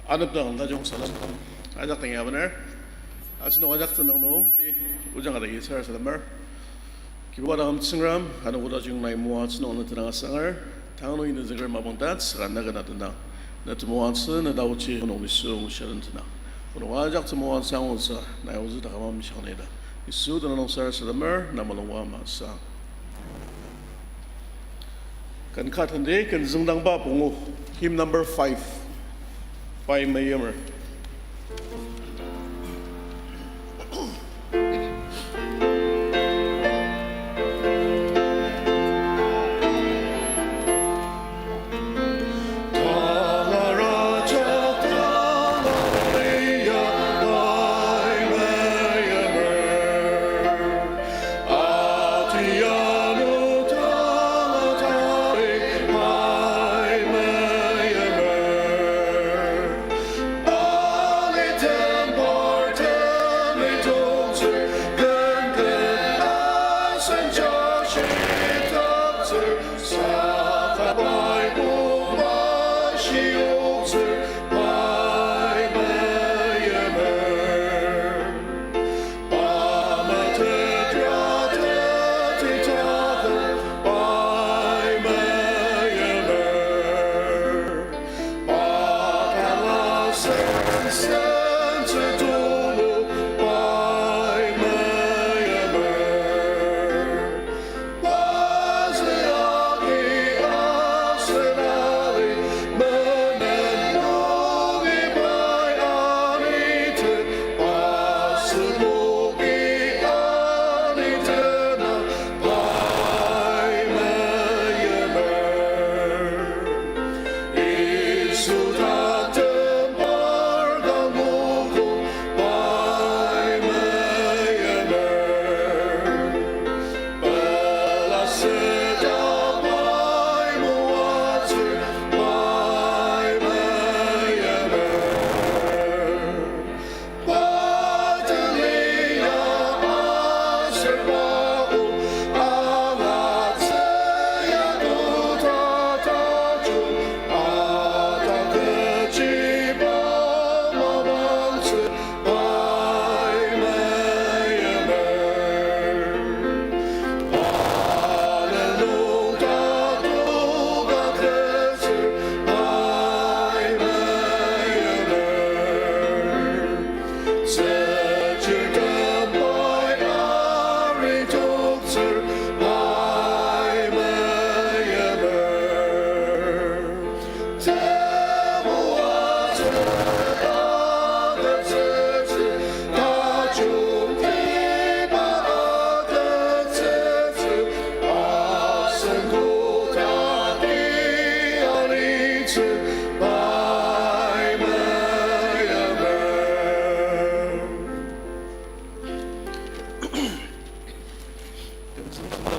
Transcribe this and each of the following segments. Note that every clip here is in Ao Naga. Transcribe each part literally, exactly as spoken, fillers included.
Anepdang tajung salem. Ajak tengi abener. Asenok ajak tenang nung, ojang adagi sarasademer. Kibuba dang Tsüngrem, ano koda jung nai moatsü nung ne tenang asangar, tang nung ine zünger mapang tatsüka na kena tenang. Ne temoatsü, ne taochi nung nisung sharen tenang. Ono ajak temoatsü angutsü, nai ozü takama mishaknida. Yisu tenang nung sarasademer, na mulungba masang. Ken ka tenti, ken züngdangba pungu, hymn number five, Pai Meyimer.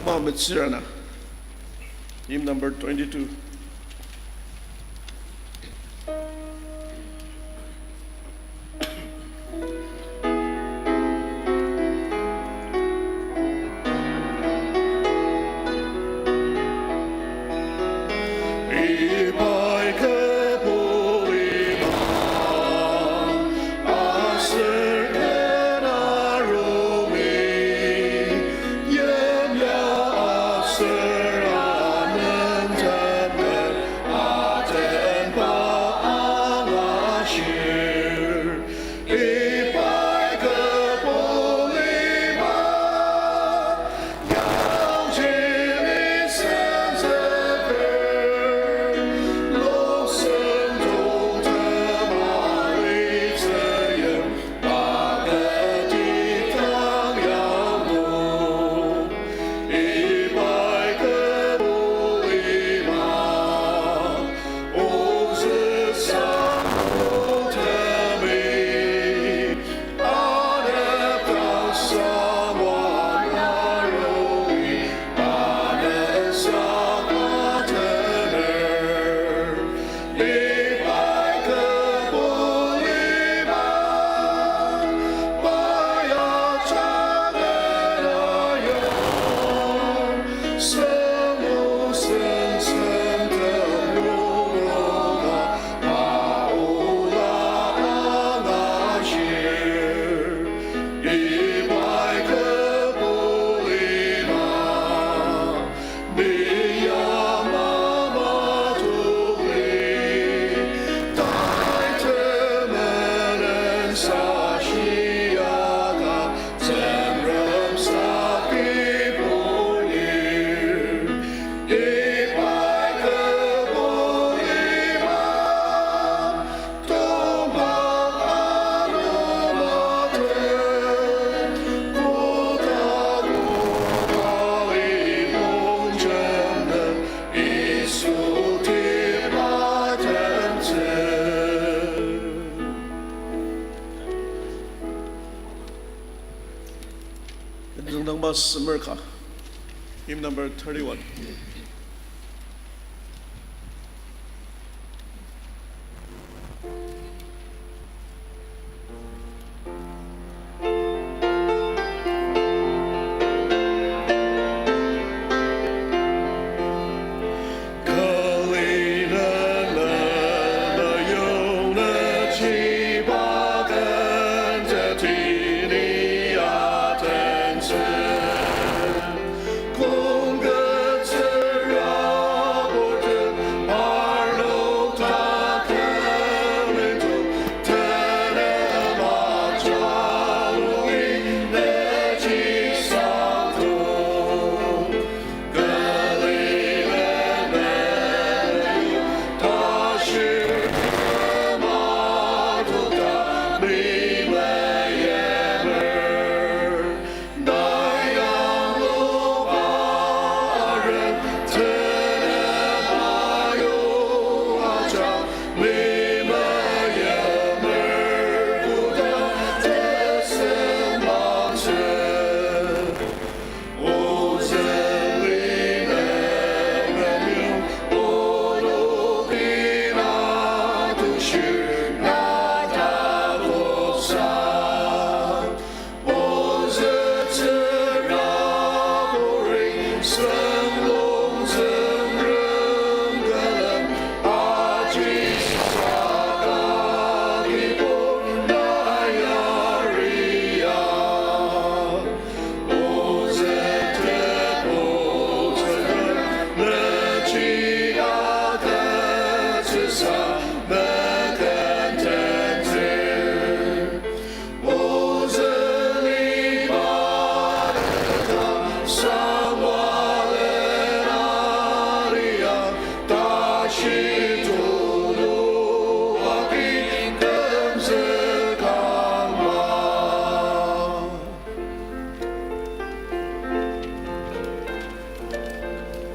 Mama Metsirana. Hymn number twenty-two. Nangba semer ka, hymn number thirty-one.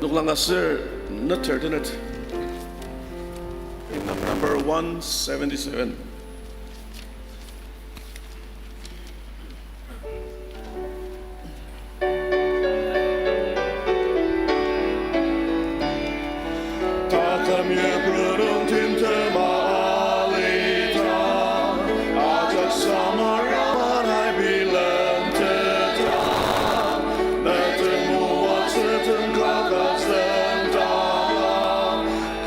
Noklang aser neter tenet. Hymn number one seventy-seven. Taküm yeprudong timtem alita, ajak samara manai bilemteta, metem moatsütem kakasenta,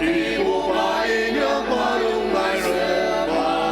Kibuba inyak malung nai rema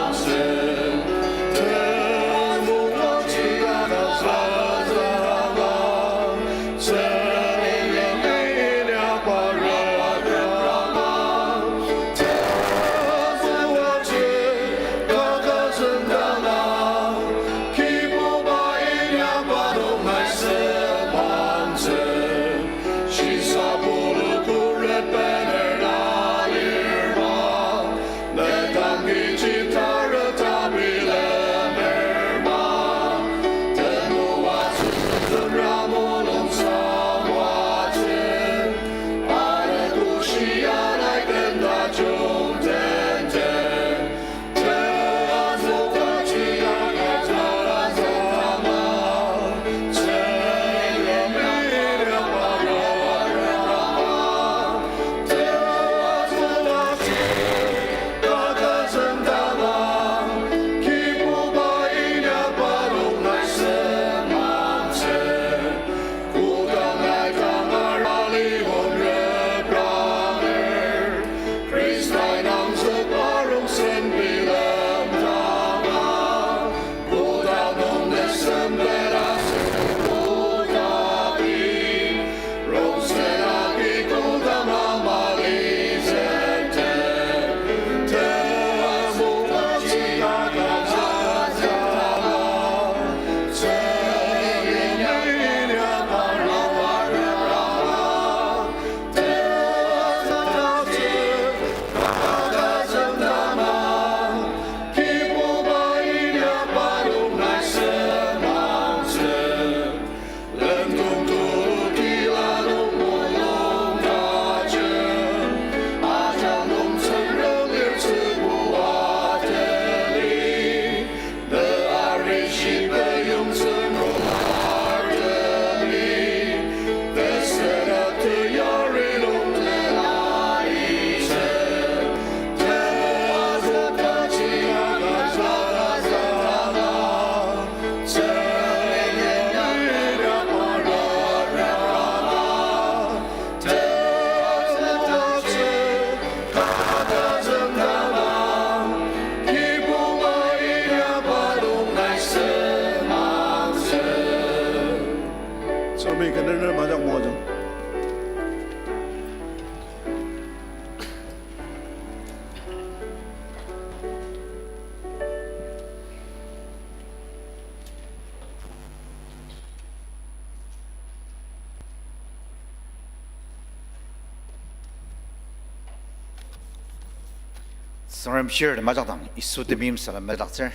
Tsüngrem shirtem ajak dang Yisu temeim salem metetdaktsür.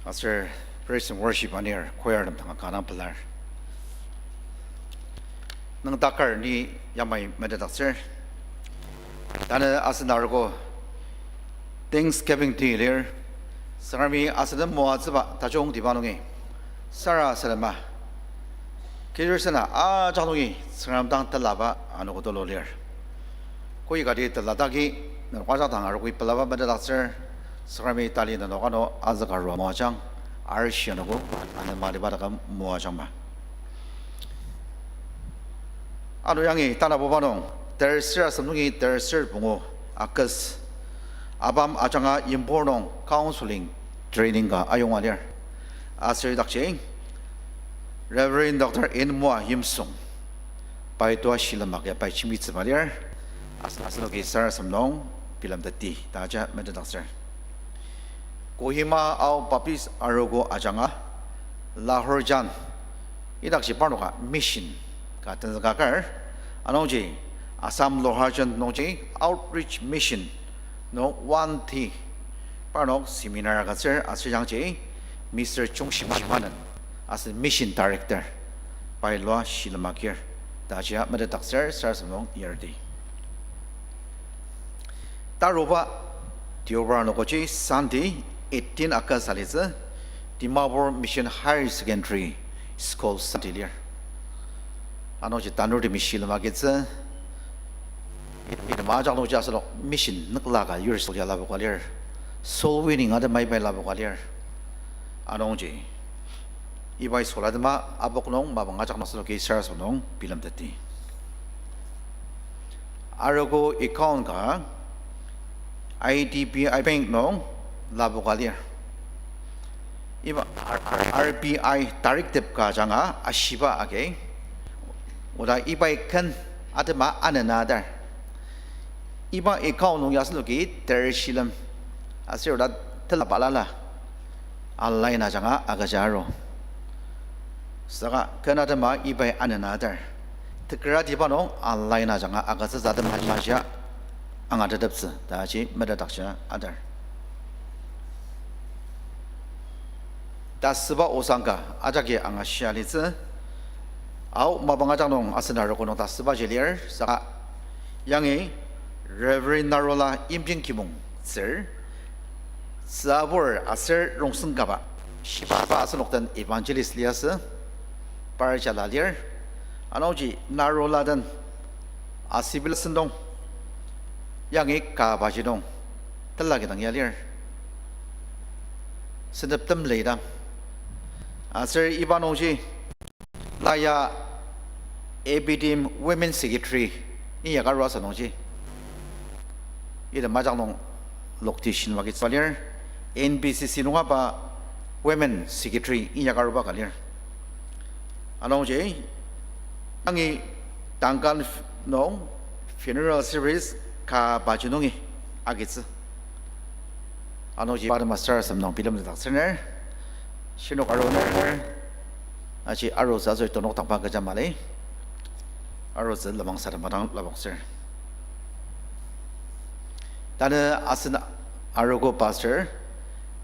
Aser praise and worship anir choir tem dang kanga pelar. Nüngdakar ni yamai metetdaktsür. Tanü asen arogo Thanksgiving Day lir. Tsüngremi asen moatsüba tajungtiba nungi sarasadema Kirisana ajak nungi Tsüngrem dang telaba anogo tulu lir. Koikati telataki, nenok ajak dang arogoi pelaba metetdaktsür. Tsüngremi tali nenok ano azükarua moajang, arishi anogo anema liba taküm moajangma. Ano yangi tanabuba nung, terser asem nungi terser pungu August, ABAM ajanga Yimphor nung counseling training ka ayonga lir. Aser idakji Reverend Doctor Inmoa Yimsung, pai tua shilem agi pai jembitsüba lir. As-, asenoki sarasadem nung bilemtetdi ta ajak metetdaktsür. Kohima Ao Baptist Arogo ajanga Lahorjan, idakji parnoka mission ka tenzüka kar, anungji Assam Loharajan nungji Outreach Mission nung one day parnok seminar agütsür aser yangji Mister Chungshimanen asen mission director pai lua shilem agir ta ajia metetdaktsür sarasadem nung yardi. Taruba, Deobar anogoji Sunday, eighteen August alitsü, Dimapur Mission Higher Secondary School Sunday lir. Anungji tanurtemi shilem agitsü, item ajak nungji asenok mission nükla ka yur soja lapoka lir, soul winning atema ibai lapoka lir. Anungji ibai sola atema apok nung mapang ajak nung asenoki sarasadem nung bilemtetdi. Arogo account ka I D B I bank nung lapoka lir. Iba R-, R-, R B I tarik tep ka ajanga ashiba agi, oda ibai ken atema anena adar. Iba account nung ya asenoki ter shilem aser oda tela balala online ajanga agüja aru. Saka ken atema ibai anena adar. Tekeratiba nung online ajanga agütsütsü atema ajia angateteptsü ta aji metetdaktsü adar. Tasüba osang ka ajaki angashia litsü. Ao mapang ajak nung asen arogo nung tasübaji lir saka yangi Reverend Narola Yimjin Kimong tsür, tsübur aser rongsen kaba shiba asenok den evangelist liasü, par jala lir. Anungji Narola den asibila sentong yangi kabaji nung tela kidang ya lir. Sentep tem leidang. Aser iba nungji la ya A B D M Women Secretary inyaka arua asü nungji, item ajak nung lokti shinwa kitsüba lir, N B C C nunga pa Women Secretary inyaka aruba ka lir. Anungji, yangi Duncan f-, nung funeral service kabaji nungi agitsü. Anungji pa atema sarasadem nung bilemtetdaktsüner, shinok aruner, aji arutsü asoshi tonok tangba kecha mali, arutsü lenmang sadema dang lapoktsür. Tanü asen arogo pastor,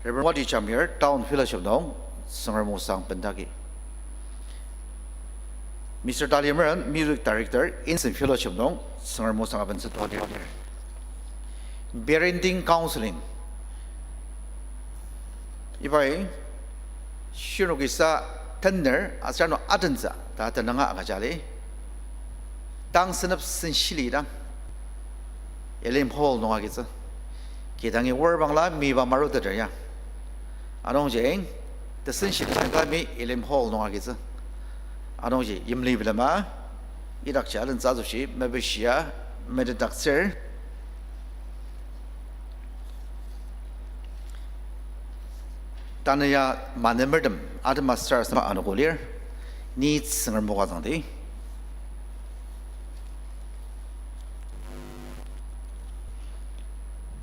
Reverend Wati Jamir, Town Fellowship nung Tsüngrem osang bendagi. Mister Tali Meren, Music Director, Insung Fellowship nung Tsüngrem osang abentsü todir. Parenting Counseling. Ibai, shirnokisa tener, aser ano atentsü ta tenanga agüja li. Tang senep senshilidang Elim Hall nung agitsü. Kidangi wor bangla miba maruteter ya. Anungji, tesenshi tangkami Elim Hall nung agitsü. Anungji yimli bilema, idakji alentsü asoshi mepishia metetdaktsür. Tanü ya manemertem atema sarasadema anogo lir, ni Tsüngrem moka zangdi.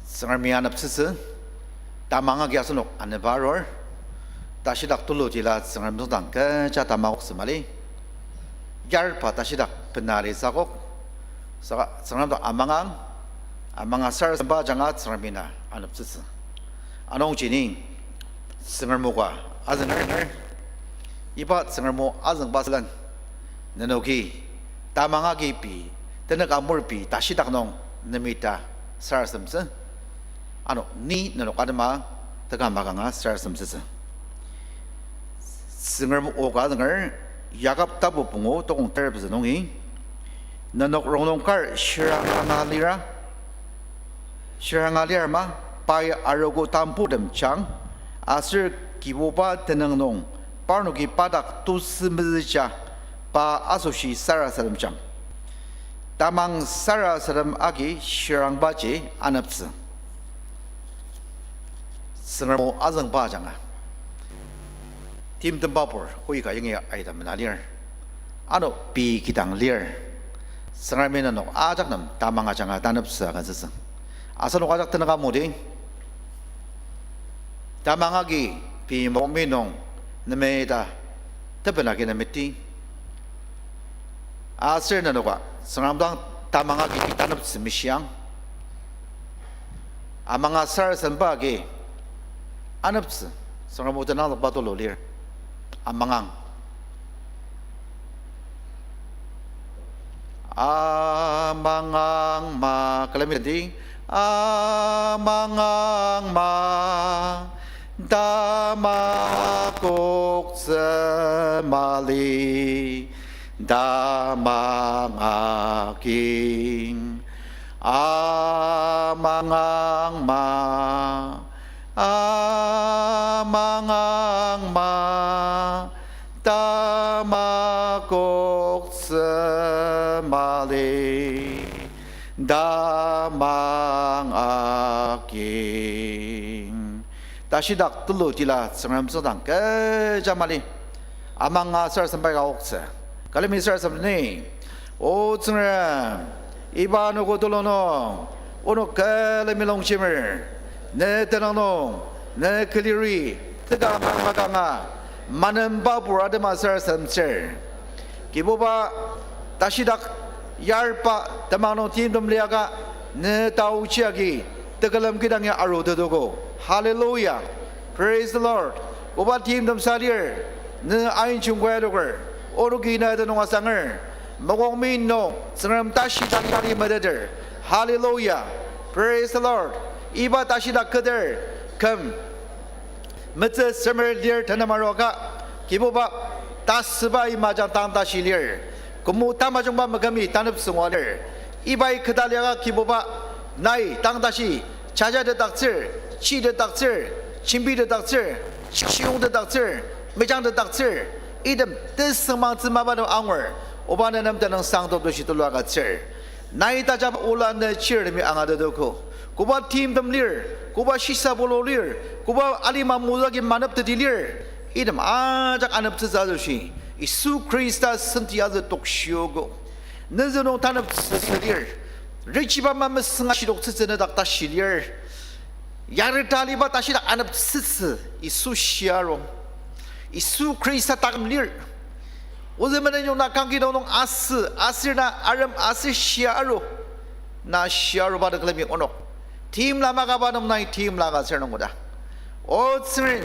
Tsüngremi aneptsütsü, tamang agi asenok aneba arur, tashidak tulutila Tsüngrem tsüngdang kecha tamakoktsü mali, yarba tashidak bena alitsü akok, saka Tsüngrem to amangang, Amanga sarasademba ajanga Tsüngremi na aneptsütsü. Anungji ni Tsüngrem o ka azünger, iba Tsüngrem o azüngba sülen, nenoki tamang agi pei, tenük amur pei tashidak nung nemita sarasademtsü. Ano ni nenok atema teka makanga sarasademtsütsü. Tsüngrem o ka azünger, Yakob tapu pungu tokong terpezü nungi, nenok rongnung kar shiranga lira, shiranga lir ma, pai arogo tamburtem jang, aser Kibuba tenüng nung parnoki pa dak tusü mezüja, pa asoshi sarasademjang. Tamang sarasadem agi shirangbaji aneptsü. Tsüngrem o azüngba ajanga timtemba pur koika yangi aita mena lir. Ano pei kidang lir. Tsüngremi nenok ajak nem tamang ajanga taneptsü agütsütsü. Asenok ajak tenük amudi, tamang agi pei mokokmi nung nemita tepela agi nemeti. Aser nenoka Tsüngrem dang tamang agi taneptsü mishiang. Amanga sarasademba agi aneptsü, Tsüngrem o tenangzükba tulu lir. Amangang. Amangang ma, külemi di. Amangang ma, tamakoktsü mali, tamang aking. Amangang ma, amangang ma, tamakoktsü mali, tamang aking. Tashidak tulu tila Tsüngrem tsüngdang kecha mali. Amanga sarasademba ka oktsü. Külemi sarasademdi. O Tsüngrem, iba anogo tulu nung, onok külemi longshimer, ne tenüng nung, ne küliri, teka makanga, manemba pur atema sarasademtsür. Kibuba, tashidak yarba temang nung timtem liaka, ne taochi agi tekülem kidang ya arutetogo. Hallelujah. Praise the Lord. Koba timtem sa lir, ne ainchung koya doker, onoki na tenüng asanger, mokokmi nung Tsüngrem tashidak yari meteter. Hallelujah. Praise the Lord. Iba tashidak keter, küm metsü semer lir tenema aruaka, Kibuba, tasüba imajang tang tashi lir. Kümo tamajungba mekümi taneptsü ngua lir. Ibai keta liaka Kibuba, nai tang tashi, jajatetdaktsür, chitetdaktsür, jembitetdaktsür, chiyongtetdaktsür, mejangtetdaktsür, item tesüngmangtsü mapa tem angur, oba ne nem tenüngsang to tashi tulu agütsür. Nai tajaba ola ne chirtemi angatetogo. Koba timtem lir, koba shisa pulu lir, koba alima mozü agi manepteti lir, item ajak aneptsütsü asoshi, Yisu Khrista senti azü tokshiogo. Nezü nung taneptsütsü lir, richiba mamesüng ashidoktsütsü ne dak tashi lir. Yareta aliba tashidak aneptsütsü Yisu shia aru. Yisu Khrista taküm lir. Ozü menen yong na kangkidong nung asü, aser na arem aser shia aru. Na shia aruba tekülemi onok timla makaba nung nai timla agütsür nung koda. O Tsüngrem,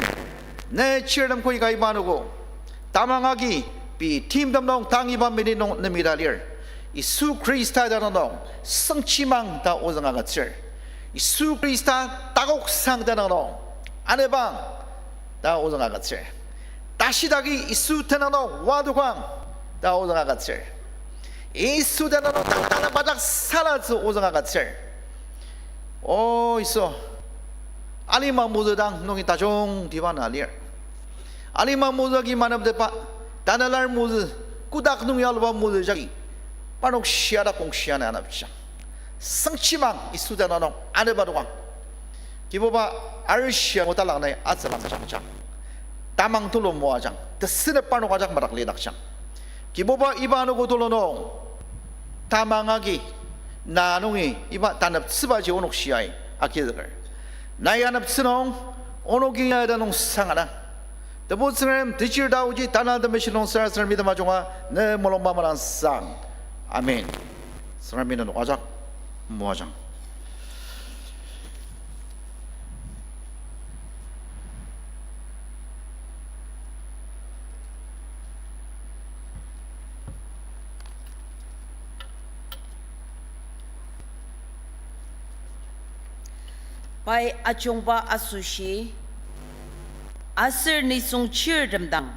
ne chirtem koika iba anogo tamang agi pei timtem nung tang iba minute nung nemita lir. Yisu Khrista tenüng nung sengchimang ta ozüng agütsür. Yisu Khrista takoksang tenüng nung anepang ta ozüng agütsür. Tashidagi Yisu tenüng nung wadokang ta ozüng agütsür. Yisu tenüng nung tanü bajak salatsü ozüng agütsür. O Yisu, alima mozü dang nungi tajungtiba na lir. Alima mozü agi maneptetba, tanü lar mozü, kotak nung yaluba mozü jagi, parnok shia dak kongshia na anepjang. Sengchimang Yisu tenüng nung anepa dokang. Kibuba, arishi angu talak nai atsüla jang jang, tamang tulu moajang, tesünep parnok ajak madak lidakjang. Kibuba, iba anogo tulu nung tamang agi na nungi iba taneptsübaji onok shiai agizüker. Nai aneptsü nung onoki ya ita nung sangadang. Tebu Tsüngrem, techir taoji Tanela Temeshi nung sarasademer mi temajunga ne mulungba madangsang. Amen. Tsüngremi nenok ajak moajang. Pai ajungba asoshi, aser nisung chirtem dang,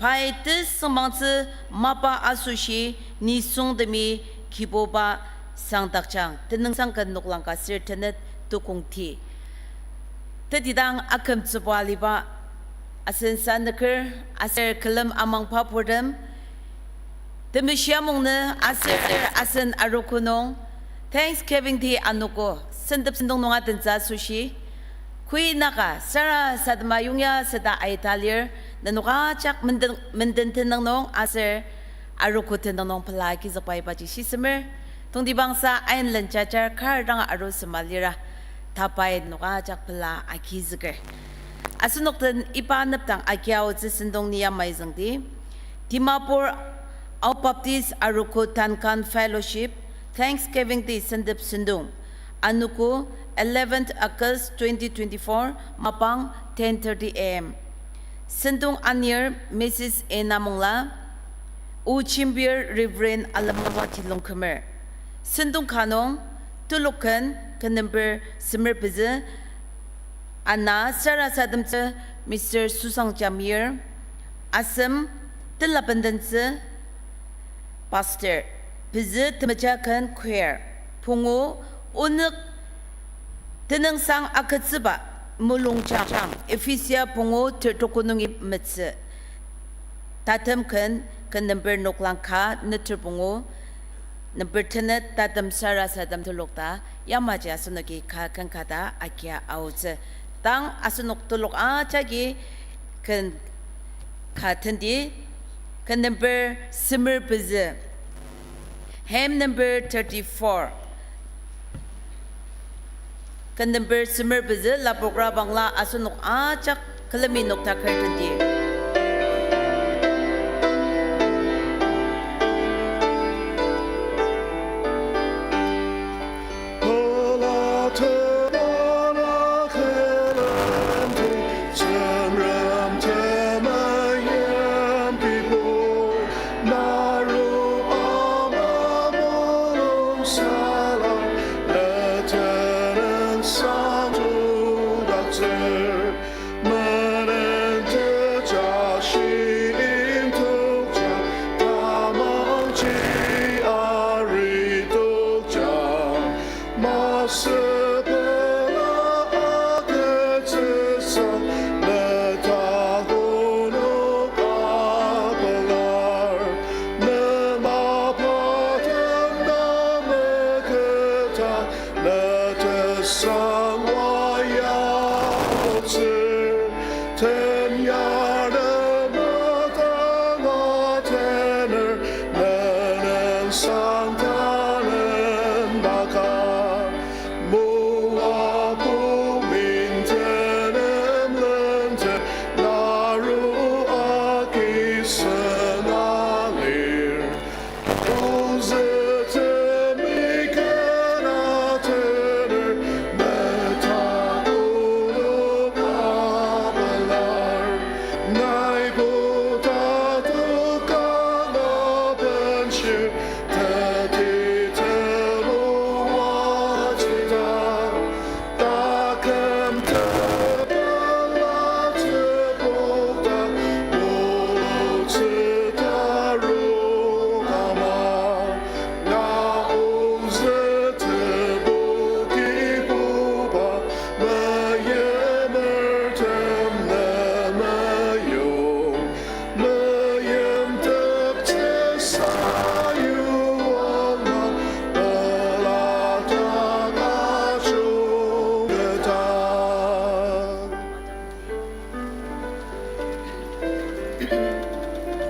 pai tesüngmangtsü mapa asoshi nisungtemi Kibuba sangdakjang. Tenüngsang ken noklang ka ser tenet tukong ti. Tetidang akümtsüba aliba asen sanüker aser külem amangba purtem, temeshi amungnü aser asen arogo nung Thanksgiving Day anogo sentep sentong nunga tentsü asoshi, kui naka sarasadema yongya süta aita lir, nenok ajak menden, menden tenüng nung aser arogo tenüng nung pela agizükba ibaji shisemer. Tongtibangsa ain lenjajar kar dang aru sema lira, tapai nenok ajak pela agizüker. Asenok den iba nepdang agiaotsü sentong ni yamai züngdi. Dimapur Ao Baptist Arogo Tankan Fellowship Thanksgiving Day sentep sentong anogo eleventh August twenty twenty-four mapang ten thirty A M. Sentong anir Missus Ena Mongla, o jembir Reverend Alemba Tilongkümer. Sentong ka nung telok ken, ken number semer pezü, ana sarasademtsü Mister Susang Jamir, asem telabendentsü Pastor, pezü temeja ken choir, pungu onük tenüngsang agütsüba mulungjang, Ephesia pungu ter tuko nungi metsü. Tatem ken, ken number noklang ka, neter pungu, number tenet, tatem sarasadem telok ta, yamaji asenoki ka ken ka ta agia aotsü. Tang asenok telok ajaki ken ka tendi, ken number semer pezü. Hymn number thirty-four. Ken number semer pezü lapokra bangla asenok ajak külemi noktaker tendi.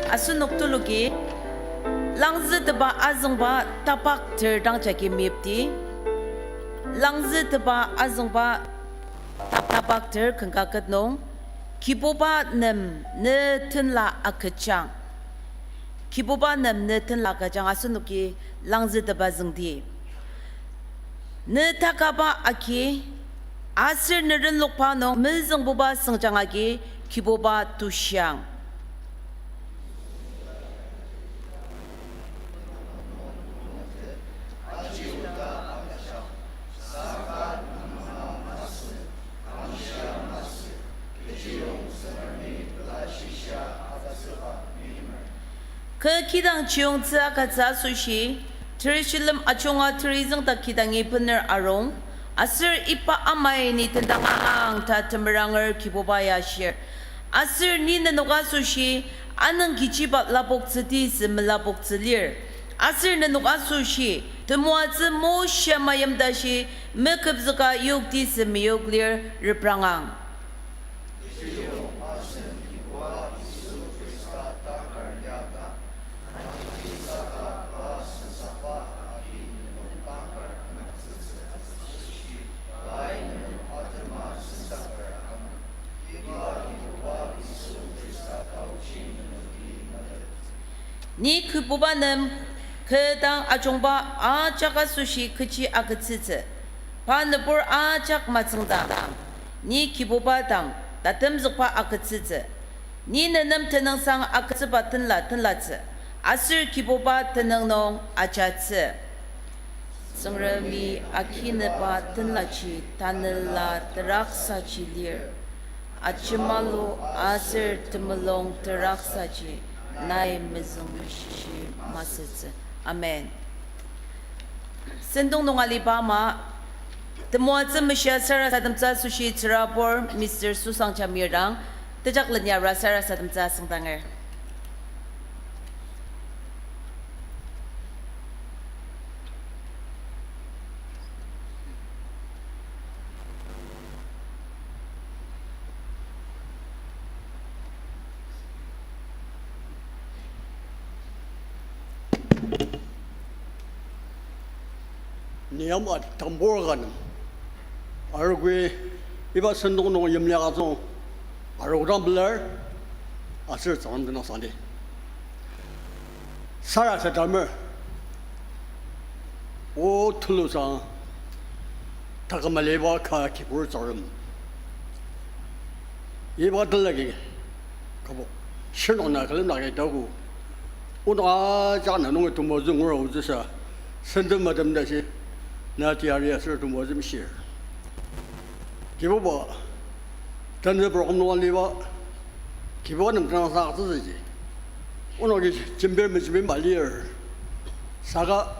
Asenok tuluki langzüteba azüngba tapak ter dang jagi meyipdi. Langzüteba azüngba ta-, tapak ter ken ka ket nung, Kibuba nem ne tenla agüjang. Kibuba nem ne tenla agüjang, asenoki langzüteba züngdi. Ne takaba agi, aser ne renlokba nung mezüngbuba süngjang agi Kibuba tushiang. Kü kidang chiyongtsü agütsü asoshi, Jerusalem ajunga terizüngdak kidangi bener arung, aser iba amai ni tendangang ta temeranger Kibuba ya ashir. Aser ni nenok asoshi, anüng kechiba lapoktsüti sü melapoktsü lir. Aser nenok asoshi, temoatsü Moshe mayim tashi, meküpzüka yokti sü meyok lir reprangang. Ni Kibuba nem kü dang ajungba ajak asoshi kechi agütsütsü. Pa nübur ajak matsüngdang, ni Kibuba dang tatemzükba agütsütsü. Ni nenem tenüngsang agütsüba tenla tenlatsü, aser Kibuba tenüng nung ajatsü. Tsüngremi akinüba tenlaji tanela teraksaji lir, ajemalu aser temulung teraksaji nai mezüngmeshishi masütsü. Amen. Sentong nung aliba ama, temoatsü meshia sarasademtsü asoshi tsürabur Mister Susang Jamir dang, tejakleni ara sarasademtsü asüngdanger. Ni ama tambur ka nem, arogoi iba sentong nung yimli agütsüng, arogo dang pelar, aser Tsüngrem tenüngsang di. Sarasademer, O tulusang, taküm aliba ka kibur Tsüngrem. Iba telagi, kübok, shirnok na külemdaki taogo. Onok ajak na nungi temoatsü ngura otsüsa, senden matem tashi, na teyari aser temoatsü meshir. Kibuba, tanü program nung aliba, Kibuba nem tenüngsang agütsütsüji. Onoki jembir mejembir ma lir. Saka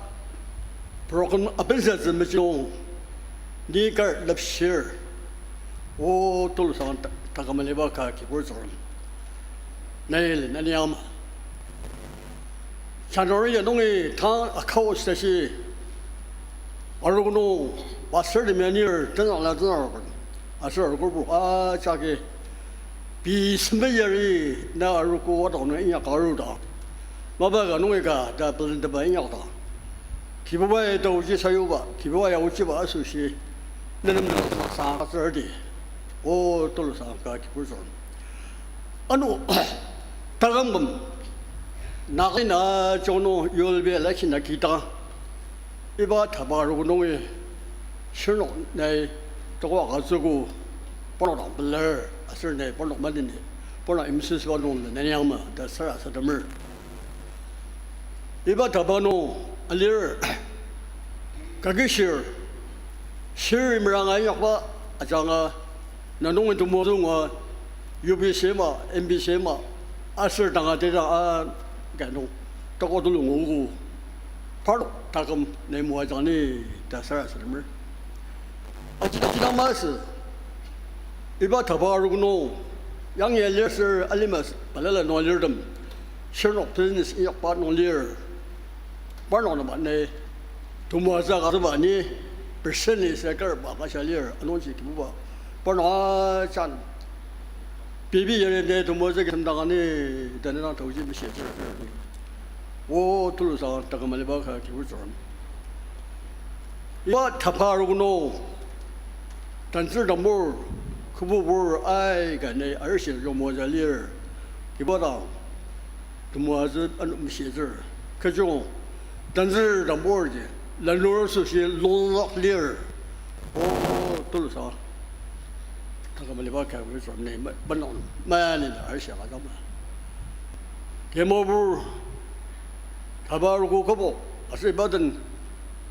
program apensatsü mejung, ni kar lepshir. O tulusang ta-, taküm aliba ka kibur Tsüngrem, nai len ani ama. January ya nungi tang akao tashi, arogo nung pastor temi anir tenzükla tenzükrokon, aser arogo bu ajaki pei sempet yari na arogo adok nung inyak aru dang, mapa ka nungi ka ta pelenteba inyak dang, Kibubai taoji sayuba, Kibubai aochiba asoshi, nenem na sa, sa, sa, sa, di. O tulusang ka kibur Tsüngrem. Ano, taküm küm, Naga na jono yulbe la shina kita, iba taba arogo nungi, shirnok nai toko agütsüogo, parnok dang pelar, aser nai parnok maneni, parnok M C S ba nung nai nanyang ma ta sarasademer. Iba taba nung alir, kakishir, shiri meranga inyakba ajanga, na nungi temoatsü ngua, U B C ma, M B C ma, aser tanga teta a, ka nung, toko tulu nguogo, parnok taküm nai moajang ni ta sarasademer. Aji, aji dang masü, iba taba arogo nung, yangi alir aser alima balala nung alirtem, shirnok business inyakba nung lir, parnok nem nai temoatsü agütsüba ni, percent ni sekarba kasha lir, anungji Kibuba, parnok ajak pei pei yari nai temoatsü ki semdang ani, ta ne dang taoji meshitsür. O tulusang taküm aliba ka kibur Tsüngrem. Iba taba arogo nung, tantsür tambur, kübubur aika nai arishi joko moaja lir, Kibuba dang temoatsü ano meshitsür. Kechiyong, tantsür tamburji, lanur asoshi longzük lir. O tulusang, taküm aliba ka kibur Tsüngrem, nai ma-, manung, maneni arishi agütsüma. Kümabur, taba arogo kübok, aser iba den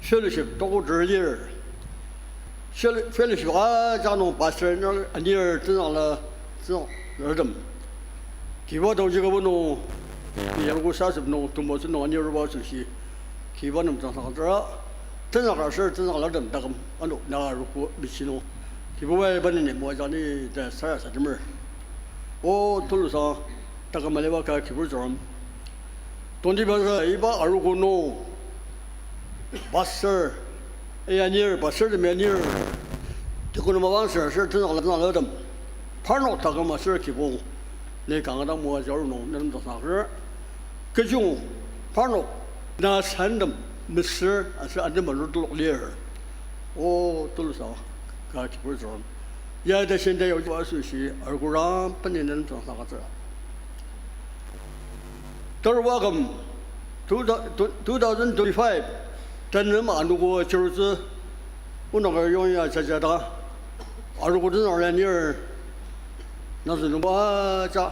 fellowship toko ter lir. Fel-, fellowship ajak nung pastor nung anir tenzükla, tenzükla rtem, Kibuba taoji kübok nung, Yarku sasep nung temoatsü nung anirba asoshi, kiba nem tsüngtsüngtsüra, tenzüka aser tenzükalartem taküm ano na arogo michi nung, Kibubai iba neni moajang ni ta sarasademer. O tulusang, taküm aliba ka Kibur tsürem. Tongtibangsa iba arogo nung, pastor, ya anir, pastor tem ya anir, tekunu mapang sür aser tenzükala tenzükalartem, parnok taküm aser kibong, ni kanga dang moajang aru nung nem tasaker. Kechiyong parnok na santem mesür aser atem aru telok lir. O tulusang ka Kibur tsürem. Ya ta shinta yokjiba asoshi arogo rang peni nem tasaker. Taruba aküm, two thou-, two thousand twenty-five, tanü anogo chirutsü, onok yongya jajada, arogo den arya nir, nazü nungba ja,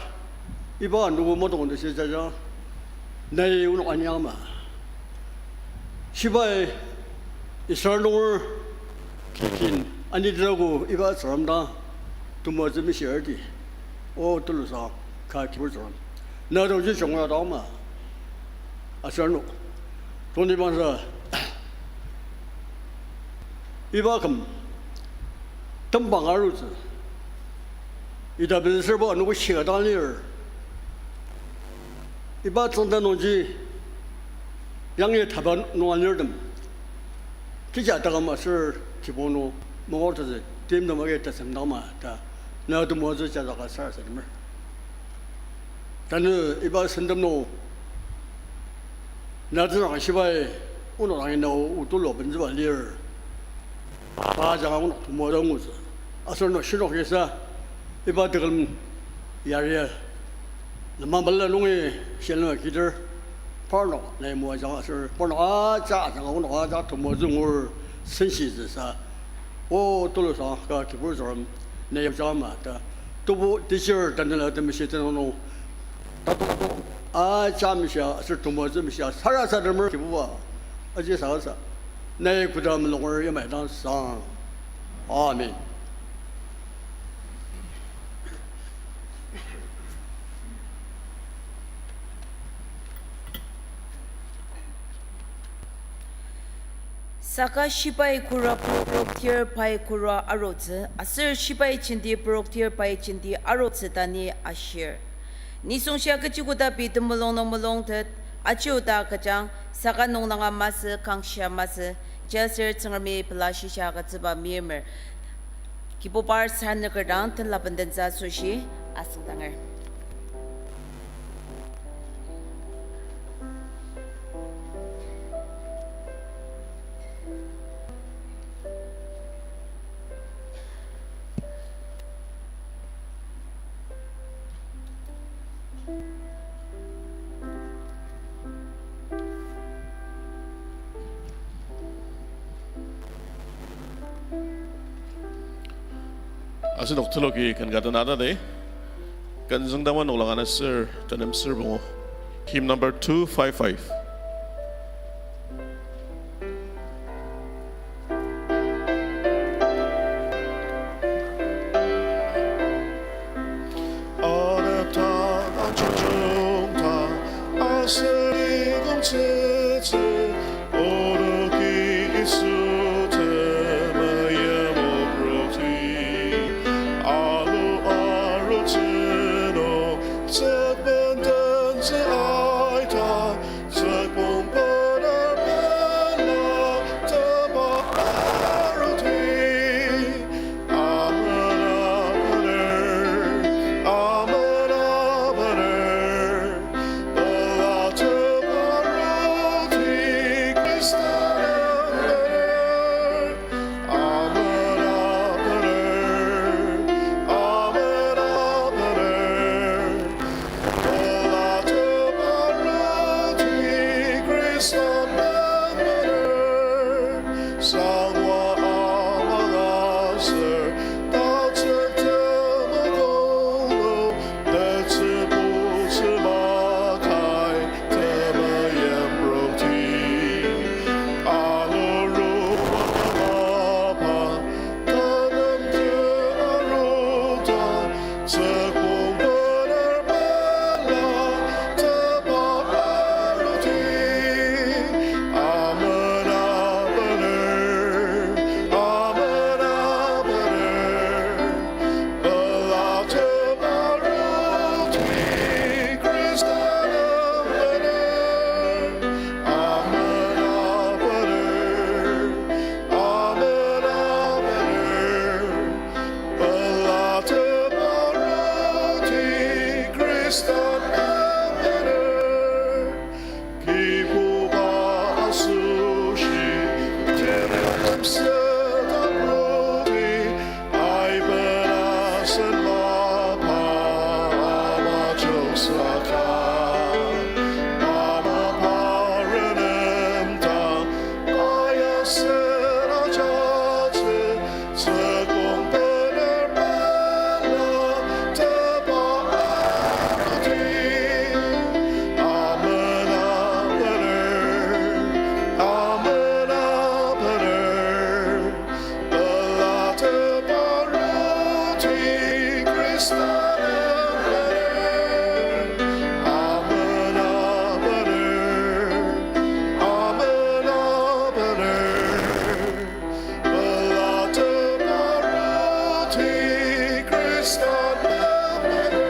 iba anogo matong de shi jaja, nai onok anyama. Shibai, Israel nunger, kikin, anitirago iba tsürem dang, temoatsü mishirti. O tulusang ka Kibur tsürem. Na taoji jungya dang ama. Aser ano, tongtibangsa, iba küm, tembang arutsü, ita benserbo anogo shiga dang lir. Iba tsüngda nungji, yangi taba nung alirtem, kecha taküm aser kibong nung mangor tetsü, timtem agi tetsüng dang ama ta, na temoatsü jajaka sarasademer. Tanü iba sentem nung, na tenzüka shibai, onok dangi na o tulu bentsüba lir. Pa ajanga onok temoatsü ngutsü. Aser no shinok kisa, iba tekülem yaria, lenmang balala nungi shilenma kidar, parnok nai moajang aser parnok ajak ajanga onok ajak temoatsü ngur senshitsüsa. O tulusang ka Kibur tsürem, nai yamjang ama ta, tebu teacher tanela temeshi tenüng nung, tatok ajak meshia aser temoatsü meshia sarasademer Kibuba, aji sasa, nai koda melonger yamai dang sang. Amen. Saka shibai kura puroktir pai kura arutsü, aser shibai jenti puroktir pai jenti arutsü ta ni ashir. Nisung shia kechi koda pei temulung nung mulungtet, aji oda kejang, saka nunglanga masü, kangshia masü, jaser Tsüngremi pela shisa agütsüba meimer. Kibubar sanüker dang tenla bendentsü asoshi asüngdanger. Asenok teloki ken ka tena ta de, ken züngdangma noklang ana sür, tenem sür pungu. Hymn number two five five. Adapta anchojungta aser igongtsütsü, onoki Yisu temeim oproti. Alu arutsü nung tsükben tentsü aita, tsükbong bener pela teba aruti. Amen, amen, amen, amen. Pela teba aruti Khrista bener. Amen, amen, amen, amen. Sen mapa ama jungsaka, ama pa renemdang aya sen ajatsü, tsükong bener mela teba aruti. Amen, amen, amen, amen. Pela teba aruti Khrista nem bener. Amen, amen, amen, amen. Pela teba aruti Khrista nem bener.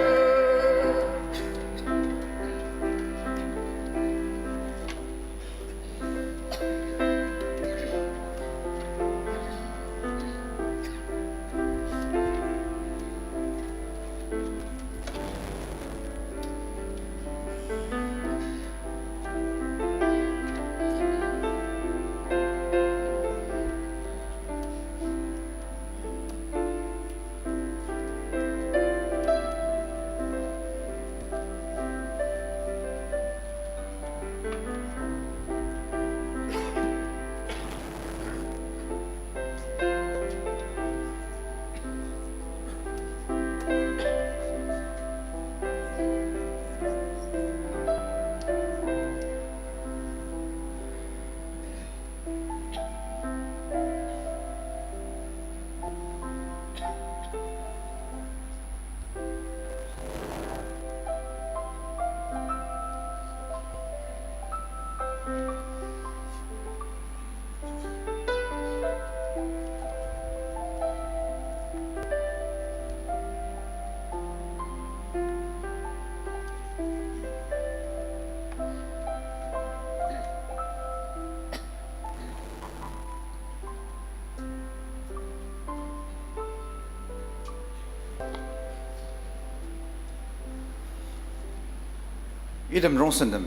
Item rongsentem,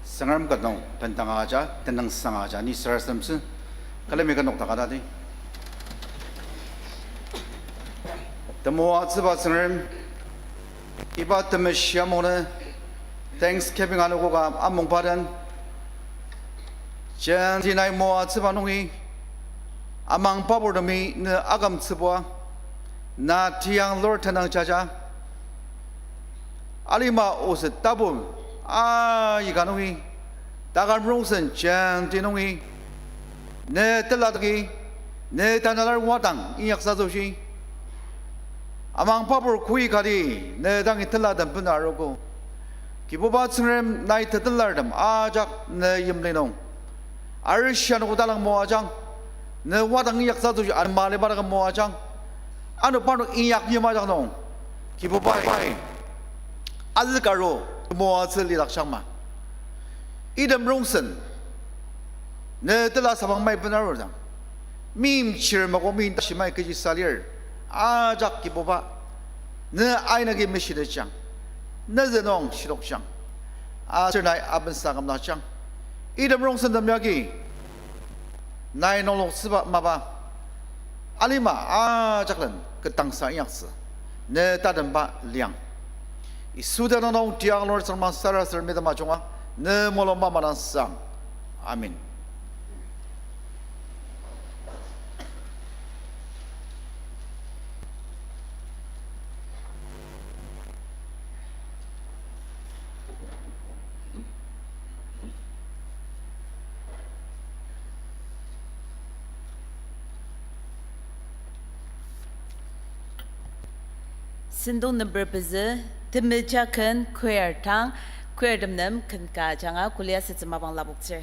Tsüngrem ket nung bendanga aja, tenüngsanga aja, ni sarasademtsü, külemi ket nokdaka tadi. Temoatsüba Tsüngrem, iba temeshi amungnü Thanksgiving anogoka amungba den, jenti nai moatsüba nungi, amang paburtemi ne akümtsübua, na tiang lur tenüng jaja, alima oset tapu aika nungi, taküm rongsen jenti nungi, ne telatki, ne tanalar wadang inyaksa asoshi, amang pabur kui kati, ne dangi telatem bena arogo. Kibuba Tsüngrem nai tetelartem ajak ne yimli nung arishi anogo talang moajang, ne wadang inyaksa asoshi anema liba dang moajang, ano parnok inyak yim ajak nung, Kibubai, azükaru moatsü lidakjangma. Item rongsen, ne tela sabang mai benarudang, meimchir mako meim tashi mai kechisa lir, ajak Kibuba, ne aina agi meshitejang, ne zü nung shitokjang, aser nai abensa kümdakjang. Item rongsentem yagi, nai nungloktsüba mapa, alima ajaklen ketdangsa inyaktsü, ne tatemba liang. Yisu tenüng nung tiang lur Tsüngrem sarasadem mitema junga, ne mulungba madangsang. Amen. Sentong number pezü, temeja ken choir tang, choir tem nem ken ka ajanga kuli asütsü mapang lapoktsür.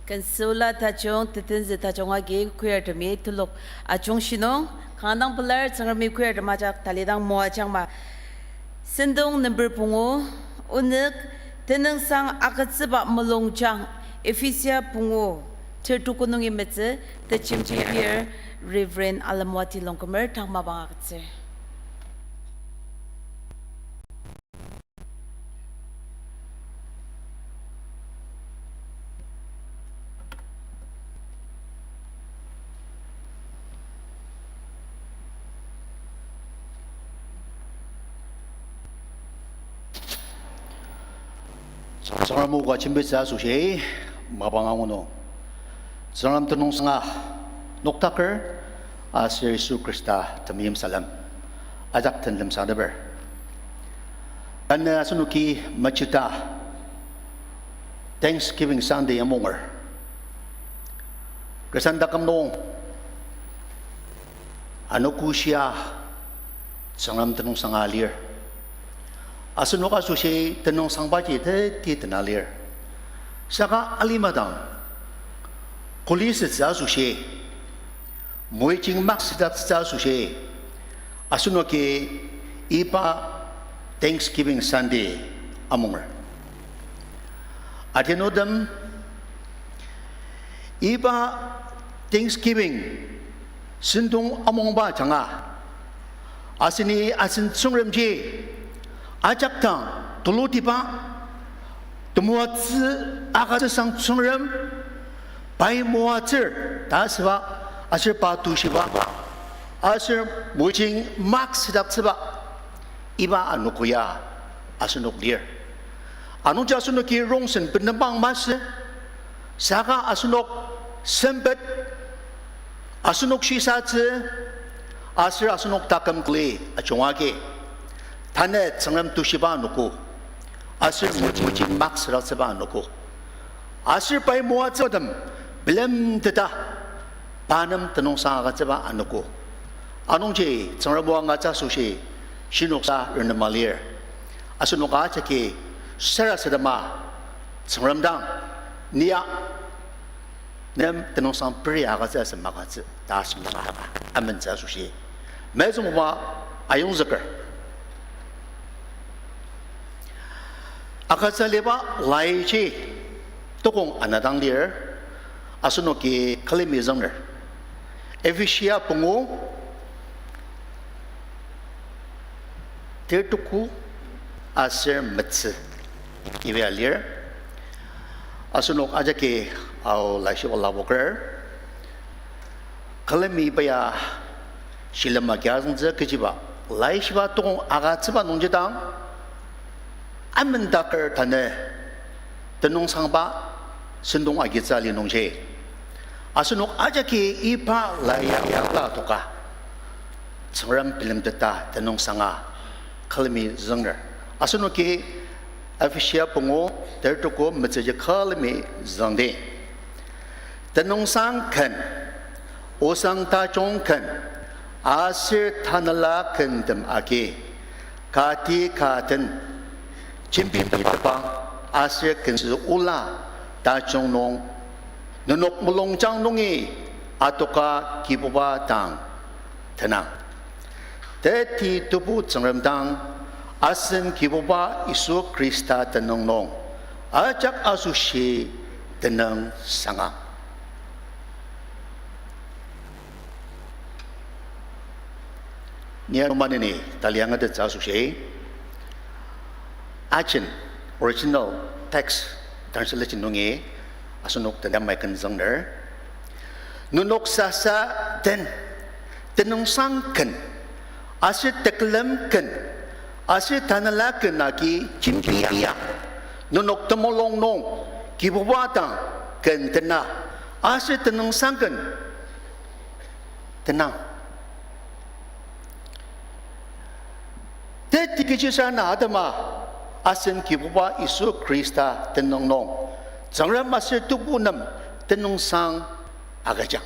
Ken süla tajung, tetenzü tajung agi choirtemi telok ajungshi nung, kanga pelar Tsüngremi choirtem ajak talidang moajangma. Sentong number pungu, onük, tenüngsang agütsüba mulungjang, Ephesia pungu, ter tuku nungi metsü, tejemji lir, Reverend Alemwati Longkumer tang mapang agütsür. Tsüngrem o ka jembitsü asoshi, mapang angu nung, Tsüngrem tenüngsanga noktaker, aser Yisu Khrista temeim salem ajak den lemsateper. Tanü asenoki mechita Thanksgiving Sunday amunger. Khristan taküm nung anogo shia Tsüngrem tenüngsanga lir. Asenok asoshi tenüngsangbaji teti tena lir. Saka alima dang, kuli sütsü asoshi, moijing mak südaktsütsü asoshi, asenoki iba Thanksgiving Sunday amunger. Adianutem, iba Thanksgiving sentong amungba ajanga, aseni asen Tsüngremji ajak dang tulutiba, temoatsü agütsüsang Tsüngrem, pai moatsür ta asüba, aser pa tushiba, aser moijing mak südaktsüba, iba anogo ya asenok lir. Anungji asenoki rongsen benembang masü, saka asenok sempet, asenok shisatsü, aser asenok taküm kuli ajunga agi, tanü Tsüngrem tushiba anogo, aser moji mak südaktsüba anogo, aser pai moatsütem bilemteta pa nem tenüngsang agütsüba anogo. Anungji Tsüngrem o angatsü asoshi shinoksa renema lir. Asenok ajaki sarasadema Tsüngrem dang, ni ya nem tenüngsang peri agütsü asem agütsü ta asüngdanga amentsü asoshi mezüngbuba ayongzüker. Agütsü aliba laiji tokong anadang lir, asenoki külemi zünger. Ephesia pungu, ter tuku aser metsü iba lir. Asenok ajaki Ao laishiba lapoker. Külemi iba ya shilem agi azüngtsü kechiba, laishiba tokong agütsüba nungji dang, amendaker tanü tenüngsangba sentong agitsü ali nungji, asenok ajaki iba lai ya la toka Tsüngrem bilemteta tenüngsanga külemi zünger. Asenoki Ephesia pungu, ter tuku metsüji külemi züngdi. Tenüngsang ken, osang tajung ken, aser tanela kentem agi, kati ka den, jembitepang aser kentsü ola tajung nung, nenok mulungjang nungi adoka Kibuba dang tenang. Teti Tebu Tsüngrem dang, asen Kibuba Yisu Khrista tenüng nung, ajak asoshi tenüng sangang. Ni anumaneni tali angatettsü asoshi, ajen original text translation nungi asenok den yamai ken züngner. Nenok sasa den, tenüngsang ken, aser tekülem ken, aser tanela ken agi jembia. Nenok temulung nung Kibuba dang ken tena, aser tenüngsang ken tenang. Teti kechisa na atema, asen Kibuba Yisu Khrista tenüng nung, Tsüngrem aser Tebu nem tenüngsang agüjang.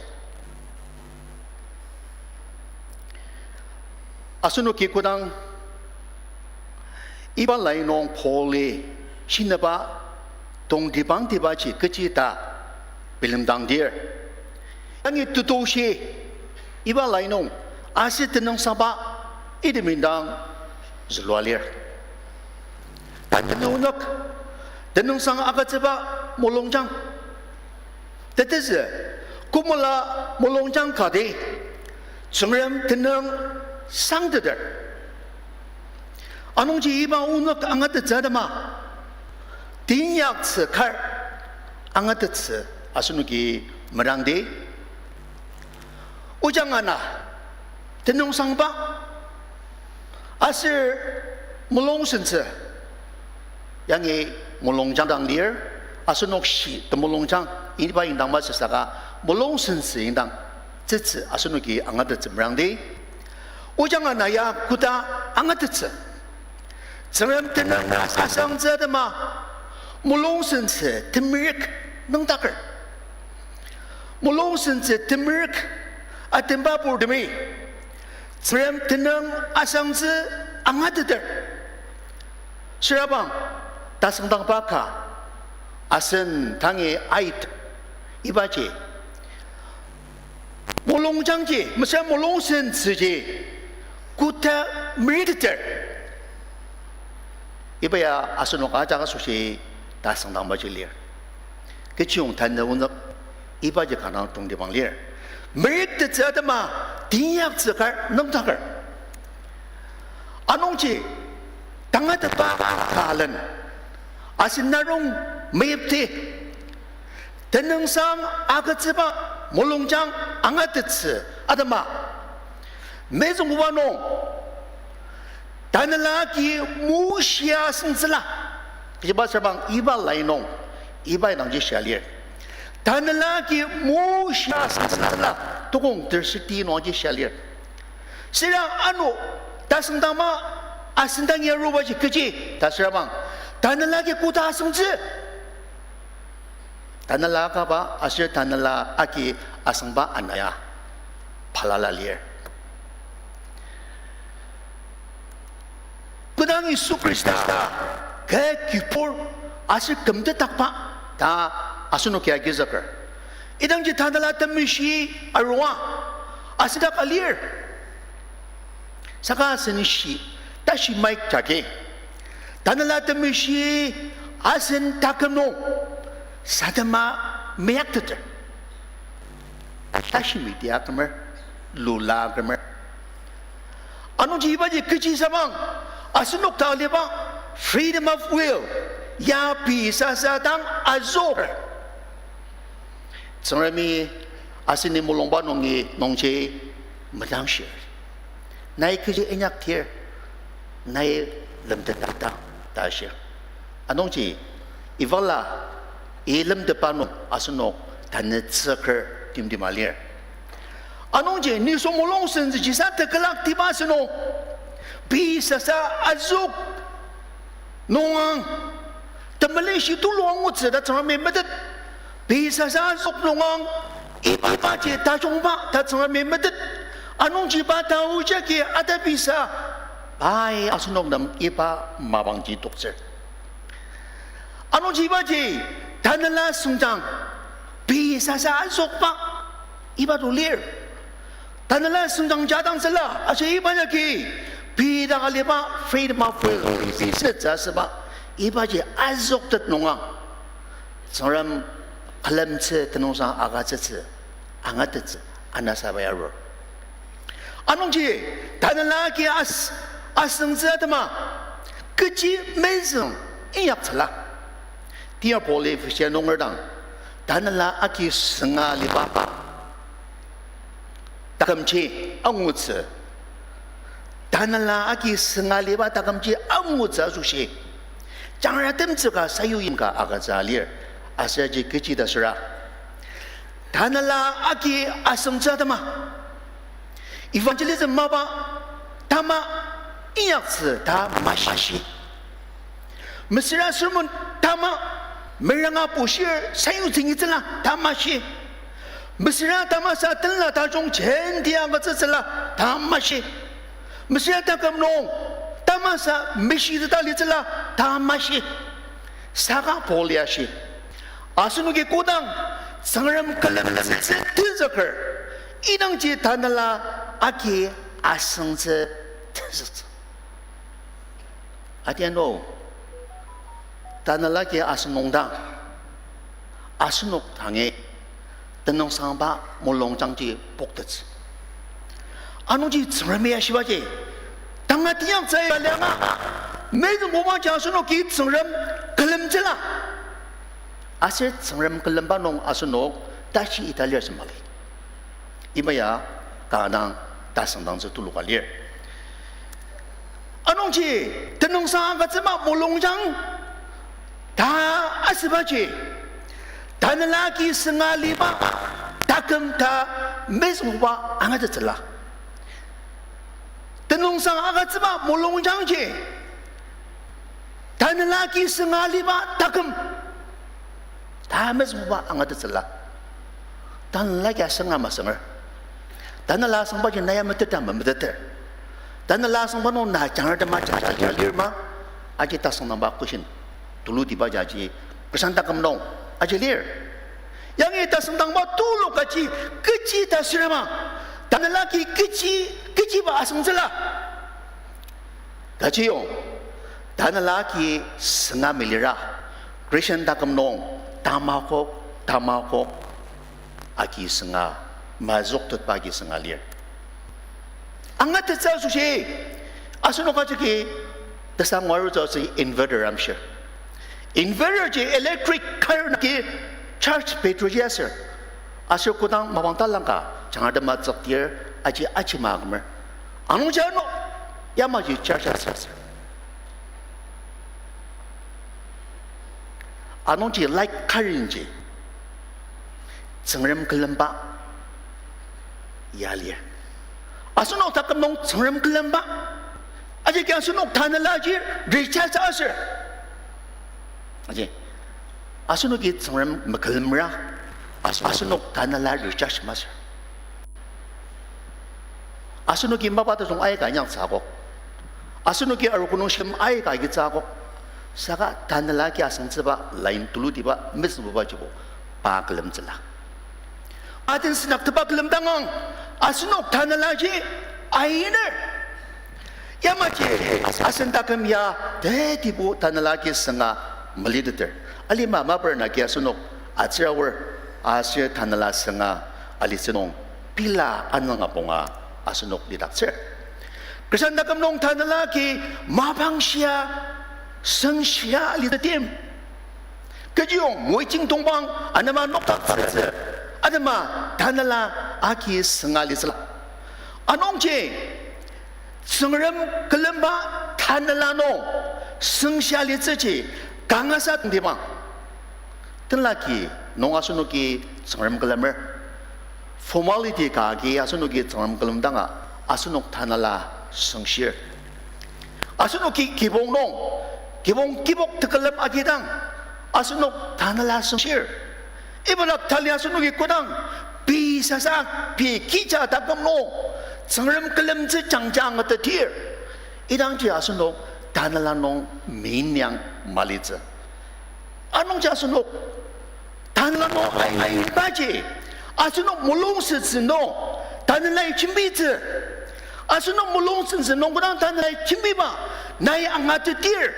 Asenoki kodang iba lai nung Pauli shinaba tongtibangtibaji kechi ta bilemdangdir. Yangi tetushi iba lai nung aser tenüngsangba item indang zülua lir. Tanü onük, tenüngsang agütsüba mulungjang. Tetezü, kümela mulungjang kati, Tsüngrem tenüng sangteter. Anungji iba onük angatettsü atema, teinyaktsü kar angatettsü asenoki merangdi. Ojang ana, tenüngsangba, aser mulungsentsü, yangi mulungjang dang lir, asenok shi temulungjang, iba indang masü saka, mulungsentsü indang, tsütsü asenoki angatettsü merangdi. Ojang ana ya koda angatettsü. Tsüngrem tenüng asangtsü atema, mulungsentsü temerük nüngdaker. Mulungsentsü temerük atemba purtemi, Tsüngrem tenüng asangtsü angateter. Sürabang, tasüngdangba ka, asen tangi ait, ibaji mulungjangji, mesüra mulungsentsüji, koda meriteter. Iba ya asenok ajak asoshi tasüngdangbaji lir. Kechiyong tanü onük ibaji kanga tongtibang lir. Meriteter atema teinyaktsü kar nüngdaker. Anungji tangatetba kalen asen narung meyipti. Tenüngsang agütsüba mulungjang angatettsü atema, mezüngbuba nung, Tanela agi Moshi asüngtsüla. Kechiba sürabang iba lai nung, iba indangji shia lir. Tanela agi Moshi asüngtsüla, tukong terseti nungji shia lir. Süra ano, tasüngdangma asüngdangi arubaji kechi ta sürabang, Tanela agi koda asüngtsü? Tanela akaba aser Tanela agi asüngba ana ya balala lir. Kodang Yisu Khrista kü kibur aser kümtetdakba ta asenoki agizüker. Idangji Tanela Temeshi arua asendak alir. Saka asen shi, tashi mic jagi, Tanela Temeshi asen taküm nung sadema meyakteter. Tashi media kümer, lula kümer. Anungji ibaji kechi sabang, asenok ta aliba freedom of will ya pei sasa dang azüker. Tsüngremi aseni mulungba nungi nungji medangshir. Nai kechi inyakdir, nai lemtetdakdang ta shir. Anungji, ibala, i lemtetba nung asenok tanü tsüker timtima lir. Anungji, nisung mulung sentsüji sa tekolak tiba asünung, pei sasa azük nungang, temelenshi tulu angutsü ta Tsüngremi metet. Pei sasa azük nungang, ibaji tajungba ta Tsüngremi metet. Anungji pa taoji agi atapisa, pai asenok nem iba mapangji toktsür. Anungji ibaji, Tanela süngjang, pei sasa azükba, iba to lir. Tanela süngjang jadang tsüla, aser iba jagi, pei dak aliba freedom of will, pei sasa asüba, ibaji azüktet nungang, Tsüngrem külemtsü tenüngsang agütsütsü, angatettsü, anasaba arur. Anungji, Tanela agi as-, asüngtsü atema, kechi mezüng inyaktsüla. Tia Paul-i Efesia nunger dang, Tanela agi sünga aliba takümji angutsü. Tanela agi sünga aliba takümji angutsü asoshi, jangratemtsü ka sayuyim ka agütsü lir. Aser aji kechi ta süra, Tanela agi asüngtsü atema, evangelism mapa tama inyaktsü ta mashi. Mesüra sermon tama meranga pushir sayutsü ngitsüla ta mashi. Mesüra tamasa tenla tajung jenti agütsütsüla ta mashi. Mesüra taküm nung tamasa meshiteta litsüla ta mashi. Saka Paul-i ashi, asenoki kodang Tsüngrem külemtsü tenzüker, idangji tanela agi asüngtsü tenzüktsü. Adianu, tanela agi asüng nungdang, asenok dangi tenüngsangba mulungjangji poktettsü. Anungji Tsüngremi ashibaji, tanga tinyaktsü alianga, mezüngbubaji asenoki Tsüngrem külemtsüla. Aser Tsüngrem külemba nung asenok tashi ita lir sü mali. Iba ya kanga dang tasüngdangtsü tuluka lir. Anungji tenüngsang agütsüba mulungjang ta asübaji, tanela agi sünga liba taküm ta mezüngbuba angatettsüla. Tenüngsang agütsüba mulungjangji, tanela agi sünga liba taküm ta mezüngbuba angatettsüla. Tanela agi asünga masünger. Tanela asüngbaji na ya metetdang memeteter. Tanela asüngba nung na jangratem aja lir ma, aji tasüngdangba question tulutiba jaji, khristan taküm nung aji lir. Yangi tasüngdangba tulu kaji, kechi ta sürema, tanela agi kechi, kechiba asüngtsüla. Kechiyong, tanela agi sünga melira, Christian taküm nung tamakok, tamakok agi sünga, mazüktetba agi sünga lir. Angatettsü asoshi, asenok ajaki tesang warutsü asoshi inverter amshir. Inverter ji electric current agi charge battery ji aser. Aser kodang mapang talangka, jangratem atsüktir, aji ajima akümer. Anungji ano, yamaji charge asütsü. Anungji light current ji Tsüngrem külemba ya lir. Asenok taküm nung Tsüngrem külemba, ajaki asenok tanelaji recharge asür. Aji, asenoki Tsüngrem mekülemra, as- asenok tanela recharge masür. Asenoki mapa tajung aika inyaktsü akok, asenoki arogo nung shilem aika agitsü akok, saka tanela agi asüngtsüba line tulutiba mezüngbuba jibo pa külemtsüla. Aden senaktepa külemdangang, asenok tanelaji ainer. Yamaji asen taküm ya tetibo tanela agi sünga meliteter. Alima maper nagi asenok atsür aor, aser tanela sünga alitsü nung pela anünga punga asenok lidaktsür. Khristan taküm nung tanela agi mapang shia, süng shia alitsü tim. Kechiyong moijing tongpang anema nokdaktsütsü, atema tanela agi sünga litsüla. Anungji Tsüngrem külemba tanela nung süng shia litsüji kangasa tongtibang. Tenlaki nung asenoki Tsüngrem külemer, formality ka agi asenoki Tsüngrem külemdanga asenok tanela süngshir. Asenoki kibong nung, kibong kibok tekülem agidang asenok tanela süngshir. Ibadak tali asenoki kodang pei sasa, pei kija taküm nung Tsüngrem külemtsü jangja angatetir, idangji asenok tanela nung meinyang malitsü. Anungji asenok tanela nung aibaji, asenok mulung sentsü nung tanelai jembitsü. Asenok mulung sentsü nung kodang tanelai jembiba, nai angatetir,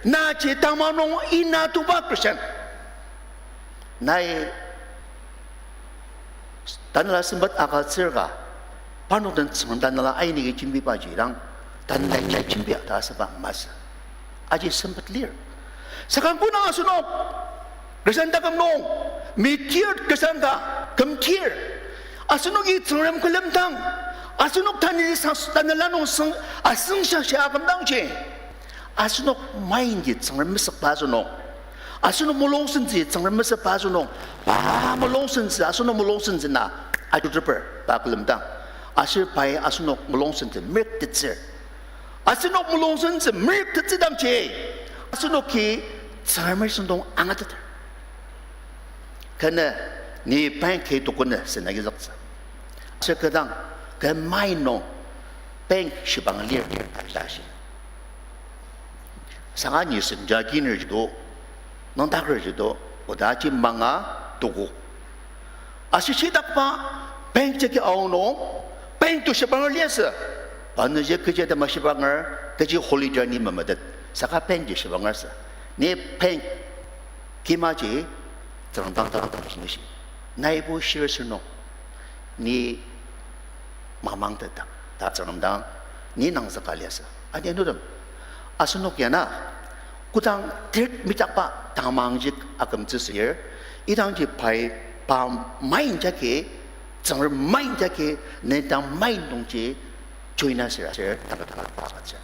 naji tama nung inatoba Christian, nai tanela sempet agütsür ka, parnok den Tsüngrem tanela ainigi jembibaji dang, tanelai jai jembia ta asüba masü. Aji sempet lir. Saka kodang asenok Khristan taküm nung, mitir Khristan ka kümtir, asenoki Tsüngrem külemdang, asenok taneli sang- tanela nung süng- asüng shia shia akümdangji, asenok mind ji Tsüngrem mesükba asünung, asenok mulung sentsü Tsüngrem mesükba asünung, pa mulung sentsü, asenok mulung sentsü na ajuteper pa külemdang, aser pai asenok mulung sentsü merüktettsür. Asenok mulung sentsü merüktettsüdangji, asenoki Tsüngrem sentong angateter. Kene ni bank ki tokone sena agizüktsü. Aser kü dang, kü mind nung bank shibang lir ta shi. Saka ni senja kiner jido, nüngdaker jido, oda ji manga toko. Aser shitakba bank jagi aonung, bank to shibanger liasü. Panoji kechi atema shibanger, kechi holiday ni memetet. Saka bank ji shibanger sü. Ni bank kimaji, tsüngdang dang dang shi. Naibo shir sür nung. Ni mamang tetak, ta Tsüngrem dang, ni nangzüka liasü. Adianutem, asenok ya na, kodang ter mitakba tamangji akümtsü sür, idangji pai pa main jagi, Tsüngrem main jagi, ne dang main nungji, join asür, asür, tanga tanga pa atsür.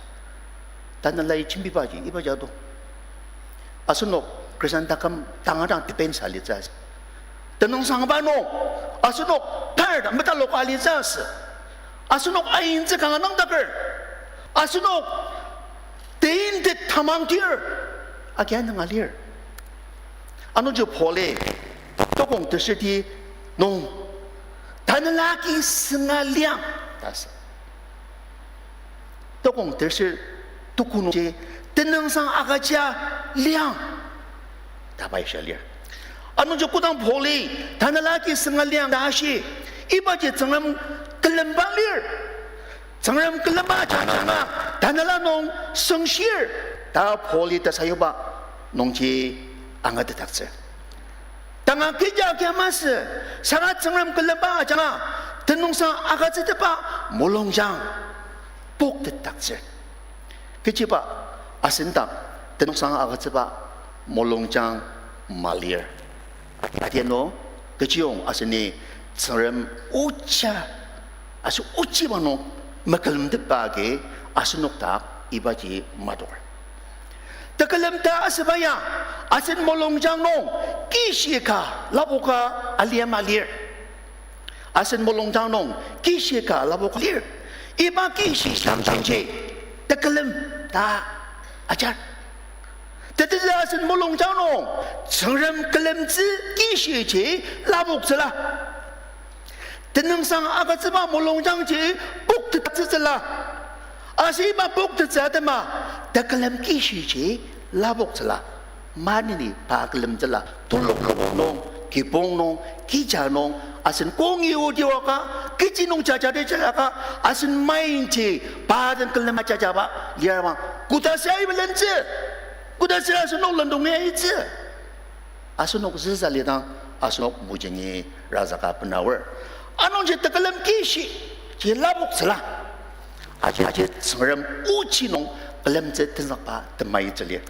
Tanelai jembibaji, ibaji ado. Asenok Christian taküm tanga dang depend sa litsü asü. Tenüngsangba nung, asenok tar ta metaloka litsü asü. Asenok aintsü kanga nangdaker. Asenok teintet tamangtir, agia nanga lir. Anungji Paul-i, tokong teshi ti nung, tanela ki sünga liang, ta sü. Tokong teshi tuku nungji, tenüngsang agüja liang, ta pai shia lir. Anungji kodang Paul-i, tanela ki sünga liang ta ashi, ibaji Tsüngrem külemba lir. Tsüngrem külemba ajanga, tanela nung süngshir, ta Paul-i tesayuba nungji angatetdaktsür. Tanga kecha kia masü, saka Tsüngrem külemba ajanga, tenüngsang agütsütepa mulungjang poktetdaktsür. Kechiba asen dang tenüngsang agütsüba mulungjang malir. Adianu, kechiyong aseni Tsüngrem ocha, aser ochiba nung mekülemtetba agi asenok dak ibaji mator. Tekülem ta asüba ya, asen mulungjang nung kishi ka lapoka alia malir. Asen mulungjang nung kishi ka lapoka lir. Iba kishi samjangji tekülem ta ajar. Tetezü asen mulungjang nung Tsüngrem külemtsü kishiji lapoktsüla. Tenüngsang agütsüba mulungjangji poktettsüla. Aser iba poktettsü atema tekülem kishiji lapoktsüla. Maneni pa külemtsüla, tulukloko nung, kibong nung, kija nung, asen kongi odiwaka, kechi nung jajadi jajaka, asen mainji pa den külem ajajaba liarbang. Koda sür iba lentsü, koda sür asenok lendong ya itsü. Asenok züsa lidang, asenok mojingi razaka benaor. Anungji tekülem kishi ji lapoktsüla. Aji, aji Tsüngrem ochi nung külemtsü tenzükba temaitsü lir.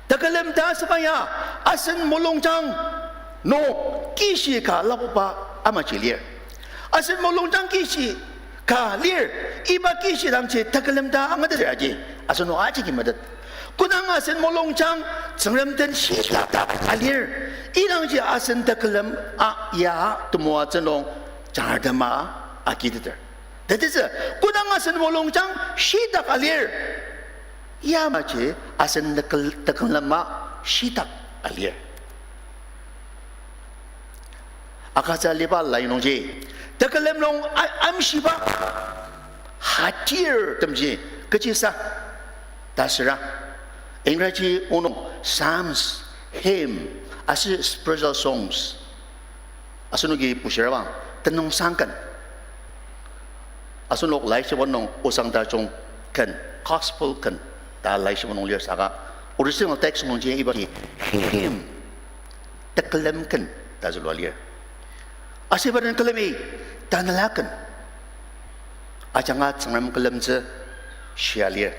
Tekülem ta asüba ya, asen mulungjang nung kishi ka lapokba amaji lir. Asen mulungjang kishi ka lir, iba kishi dangji tekülem ta angateter aji, asenok ajaki metet. Kodang asen mulungjang Tsüngrem den shitak alir, idangji asen tekülem a ya temoatsü nung jangatema agiteter. Tetezü, kodang asen mulungjang shitak alir, yamaji asen tekül-, tekülema shitak alir. Agütsü aliba lai nungji, tekülem nung a-, amshiba hatir temji kechisa ta süra. Ingraji onok Psalms, hymn, aser spiritual songs. Asenoki bushirabang, tenüngsang ken. Asenok laishiba nung osang tajung ken, gospel ken, ta laishiba nung lir saka, original text nungji ibaji hymn, tekülem ken ta zülua lir. Aser iba den külemi tanela ken ajanga Tsüngrem külemtsü shia lir.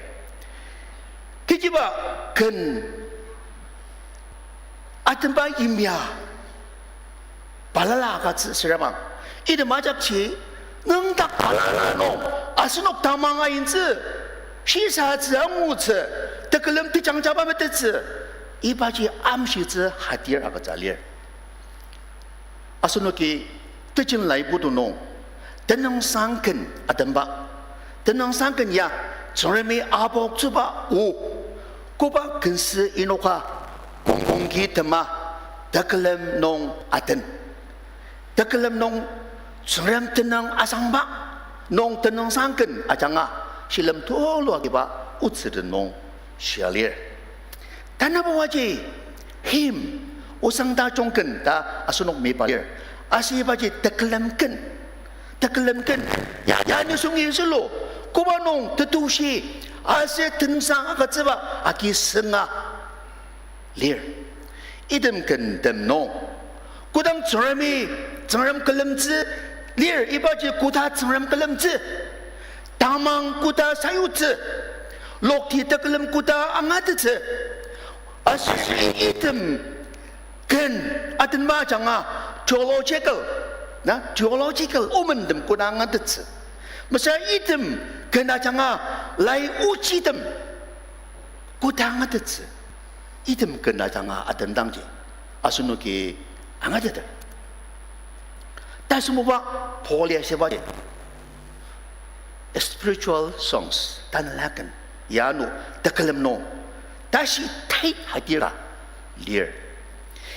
Kechiba ken atemba yimya balala agütsü sürabang. Item ajakji nüngdak balala nung asenok tamang aintsü, shisatsü, angutsü, tekülem tejangjaba metettsü, ibaji amshitsü hatir agütsü lir. Asenoki tejen laibutu nung, tenüngsang ken atemba, tenüngsang ken ya, Tsüngremi apoktsüba o, koba kensü inoka, kongkongki tema, tekülem nung aten. Tekülem nung Tsüngrem tenüng asangba nung tenüngsang ken ajanga shilem tulu agiba otsü den nung shia lir. Tanabubaji hymn, Osang tajung ken ta asenok mipa lir. Aser ibaji tekülem ken. Tekülem ken. Ya, ya nisungi zülu. Koba nung tetushi. Aser tenüngsang agütsüba agi sünga lir. Item kentem nung, kodang Tsüngremi, Tsüngrem külemtsü lir, ibaji koda Tsüngrem külemtsü, tamang koda sayutsü, lokti tekülem koda angatettsü, aser item ken atenba ajanga theological, na, theological omentem koda angatettsü. Mesüra item ken ajanga lai ochitem koda angatettsü. Item ken ajanga atendangji asenoki angateter. Tasembuba Paul ya shibaji spiritual songs, tanela ken, ya ano tekülem nung tashi tait hatira lir.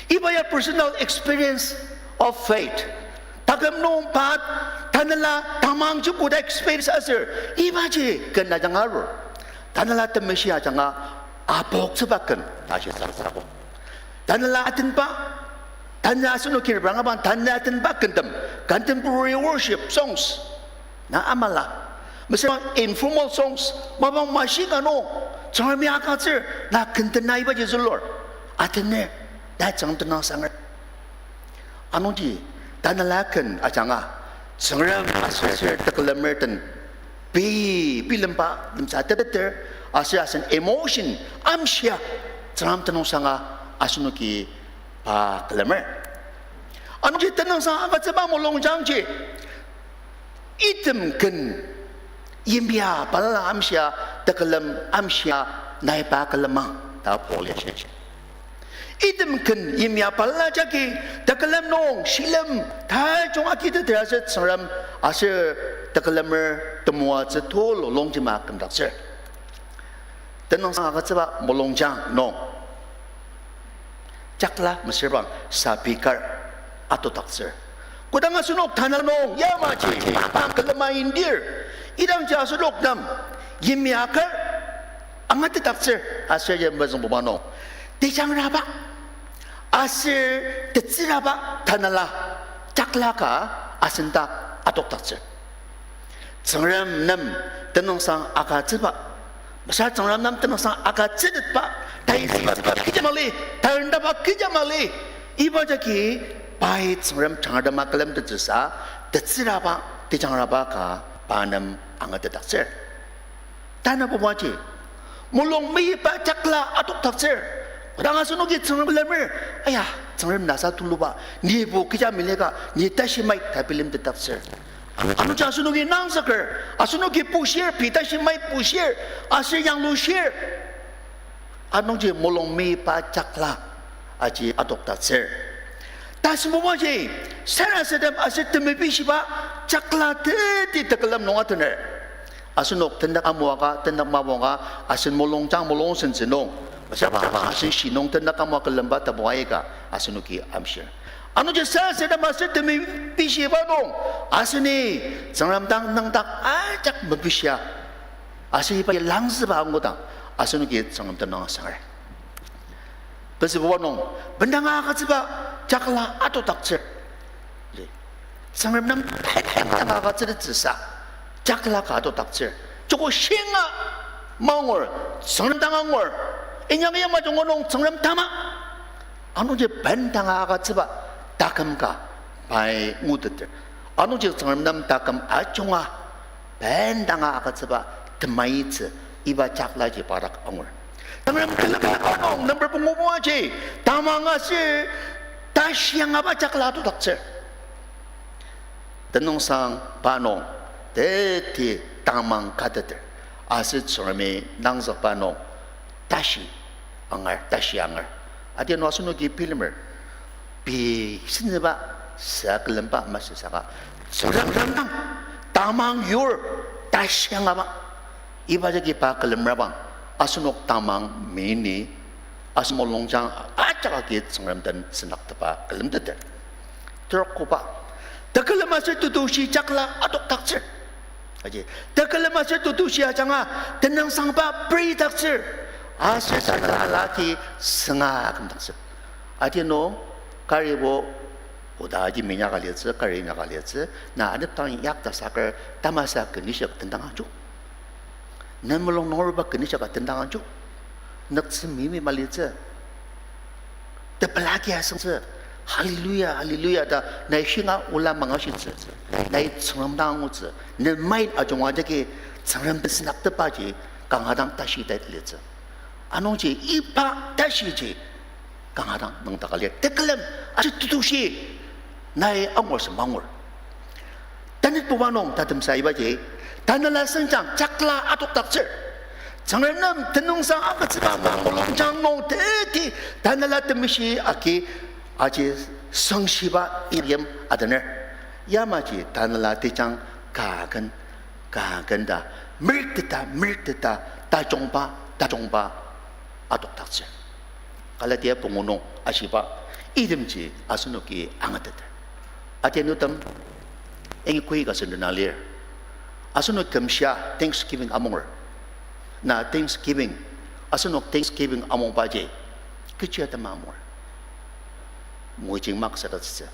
Iba ya personal experience of faith. Taküm nung pa tanela tamang ji koda experience aser ibaji ken ajanga arur. Tanela temeshi ajanga apoktsüba ken ta shisa sako. Tanela atenba, tanela asenoki reprangabang tanela atenba kentem, contemporary worship songs. Na amala. Mesüra informal songs, mapang mashi ka nung, Tsüngremi agütsür, na ken tena ibaji zülur. Atener, na Tsüngrem tenüngsanger. Anungji, tanela ken ajanga, Tsüngrem aser tekülemer den, pei, bilemba lemsatepeter, aser asen emotion amshia, Tsüngrem tenüngsanga asenoki pa külemer. Anungji tenüngsang agütsüba mulungjangji, item ken yimya balala amshia, tekülem amshia, nai pa külemang ta Paul ya shia. Item ken yimya balala jagi tekülem nung shilem tajung agiteter aser Tsüngrem aser tekülemer temoatsü tulu longjema kümdaktsür. Tenüngsang agütsüba mulungjang nung jakla mesüra bang sabikar atodaktsür. Kodang asenok tanela nung yamaji pa külema indir, idangji asenok nem yimya kar angatetdaktsür aser yamai mezüngbuba nung tejangraba aser tetsüraba tanela jakla ka asen dak atokdaktsür. Tsüngrem nem tenüngsang agütsüba, mesüra Tsüngrem nem tenüngsang agütsütetba, taisüba kecha mali, tarendaba kecha mali, iba jagi pai Tsüngrem jangratema külemtettsüsa, tetsüraba, tejangraba ka pa nem angatetdaktsür. Tanabubaji, mulung meyipa jakla atokdaktsür. Kodang asenoki Tsüngrem lemer, aya, Tsüngrem nasa tuluba, nibo kecha meleka, ni tashi mai ta bilemtetdaktsür. Anungji asenoki nangzüker, asenoki bushir, pei tashi mai bushir, aser yanglushir. Anungji mulung meyipa jakla aji atokdaktsür. Tasembubaji, sarasadem aser temepishiba jakla teti tekülem nung atener. Asenok tendak amoaka, tendak mamoaka, asen mulungjang mulung sentsü nung, mesüra bang asen shi nung tendak amoa külemba tapu aika asenoki amshir. Anungji sarasadem aser temepishiba nung, aseni Tsüngrem dang nüngdak ajak mepishia. Aser iba langzüba angudang, asenoki Tsüngrem tenüngsang asanger. Pezübuba nung, bendanga agütsüba jakla atodaktsür. Tsüngrem nem bendanga agütsütettsüsa, jakla ka atodaktsür. Joko shinga mangur, Tsüngrem dang angur. Inyang yamaji ngu nung Tsüngrem tama. Anungji bendanga agütsüba taküm ka pai nguteter. Anungji Tsüngrem nem taküm ajunga bendanga agütsüba temaitsü iba jaklaji padak angur. Tsüngrem külemba nung number pungu pungaji tamang aser tashi angaba jakla atodaktsür. Tenüngsang pa nung teti tamang kateter. Aser Tsüngremi nangzükba nung tashi angar, tashi angar. Ati nung asenoki bilemer, pei senüba sa külemba masü saka Tsüngrem dang tamang yur tashi angaba. Iba jagi pa külemrabang, asenok tamang mini, asen mulungjang ajak agi Tsüngrem den sendaktepa külemteter. Terokoba, tekülem aser tetushi jakla atokdaktsür. Aji, tekülem aser tetushi ajanga tenüngsangba peridaktsür. Aser tanela alati sünga kümdaktsür. Ati nung, Karibo oda aji minyaka litsü, kari inyaka litsü, na anepdang yakta saker tamasa kenishak tendang angju. Ne mulung nungerba kenishaka tendang angju. Nüktsü mimi malitsü. Tepela ki asüngtsü. Hallelujah, hallelujah ta nai shinga ola mangashitsü. Nai Tsüngrem dang angutsü. Ne main ajunga jagi Tsüngrem besünak tepaji kanga dang tashi tai litsü. Anungji iba tashiji kanga dang nüngdaka lir. Tekülem aji tutushi nai angur sema angur. Tanitbuba nung tatemsa ibaji, tanela sengjang jakla adokdaktsür. Tsüngrem nem tenüngsang agütsüba mulungjang nung teti tanela temeshi agi aji sengshiba item adener. Yamaji tanela tejang kaken, kaken ta, merikteta, merikteta, tajungba, tajungba adokdaktsür. Galatia pungu nung ashiba itemji asenoki angateter. Adianutem, yangi koi ka sendena lir. Asenok kümshia Thanksgiving amunger. Na Thanksgiving, asenok Thanksgiving amungbaji kechi atema amunger? Mojing maksatetsü.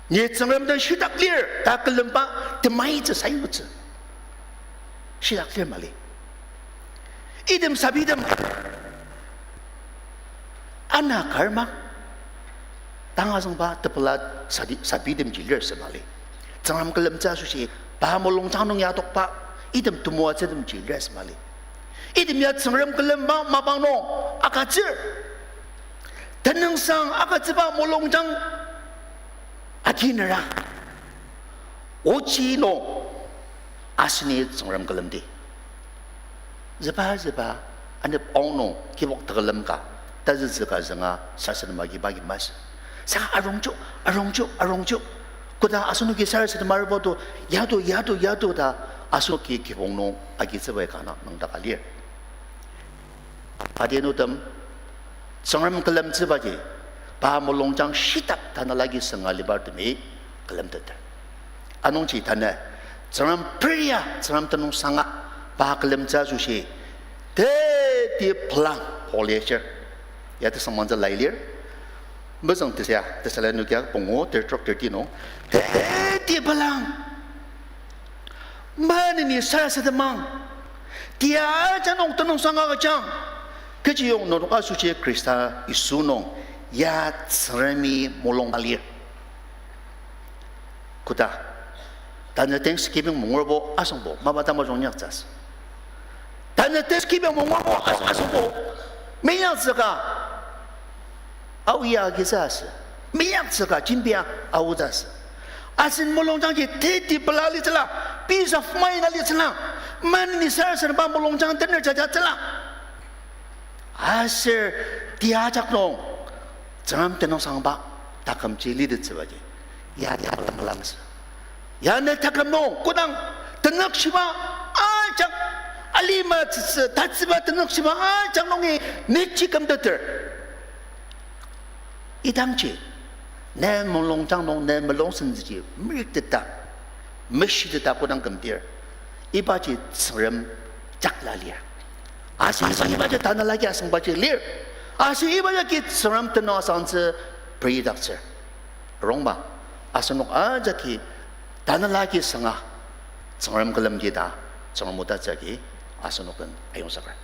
Ni Tsüngrem den shitak lir ta külemba temaitsü sayutsü. Shitak lir mali. Item sabitem ana karma tanga züngba tepela sadi- sabitemji lir sü mali. Tsüngrem külemtsü asoshi pa mulungjang nung ya adokba item temoatsütemji lir sü mali. Item ya Tsüngrem külemba mapang nung agütsür. Tenüngsang agütsüba mulungjang akinera ochi nung aseni Tsüngrem külemdi. Züba züba anep aonung kibok tekülem ka, tazütsü ka zünga sarasadema kiba ki masü. Saka arongju, arongju, arongju. Koda asenoki sarasadema arba to, yato, yato, yato ta asenoki kibong nung agitsübai kanga nüngdaka lir. Adianutem, Tsüngrem külemtsübaji pa mulungjang shitak tanela agi sünga libartemi külemteter. Anungji tanü Tsüngrem peria, Tsüngrem tenüngsanga pa külemtsü asoshi teti pelang Paul-i ashir. Ya tesangmangtsü lai lir. Mezüng tesia, Thessalonika pungu, thirty-three thirty nung, teti pelang maneni sarasademang. Tia ajak nung tenüngsang agüjang. Kechiyong nenok asoshi Khrista Yisu nung ya Tsüngremi mulung alir. Koda, tanü Thanksgiving mungurbo asüngbo mapa tamajung inyaktsü asü. Tanü Thanksgiving mungurbo as- asüngbo meinyaktsü ka, ao ya agitsü asü. Meinyaktsü ka jembia aotsü asü. Asen mulungjangji teti pela litsüla, peace of mind alitsüla, maneni sarasademba mulungjang tener jajatsüla. Aser tia ajak nung Tsüngrem tenüngsangba takümji litettsübaji ya, ya, langlangsü. Yanü taküm nung kodang tenükshiba ajak, alima tsütsü tatsüba tenükshiba ajak nungi nükji kümteter, idangji ne mulungjang nung ne mulung sentsüji merikteta, meshiteta kodang kümdir, ibaji Tsüngrem jakla lir. Aser ibaji tanela agi asüngbaji lir. Aser ibaji agi Tsüngrem tenüngsangtsü peridaktsür. Rongma, asenok ajaki tanela agi sünga Tsüngrem külemji ta Tsüngrem otatsü agi asenok den ayongzüker.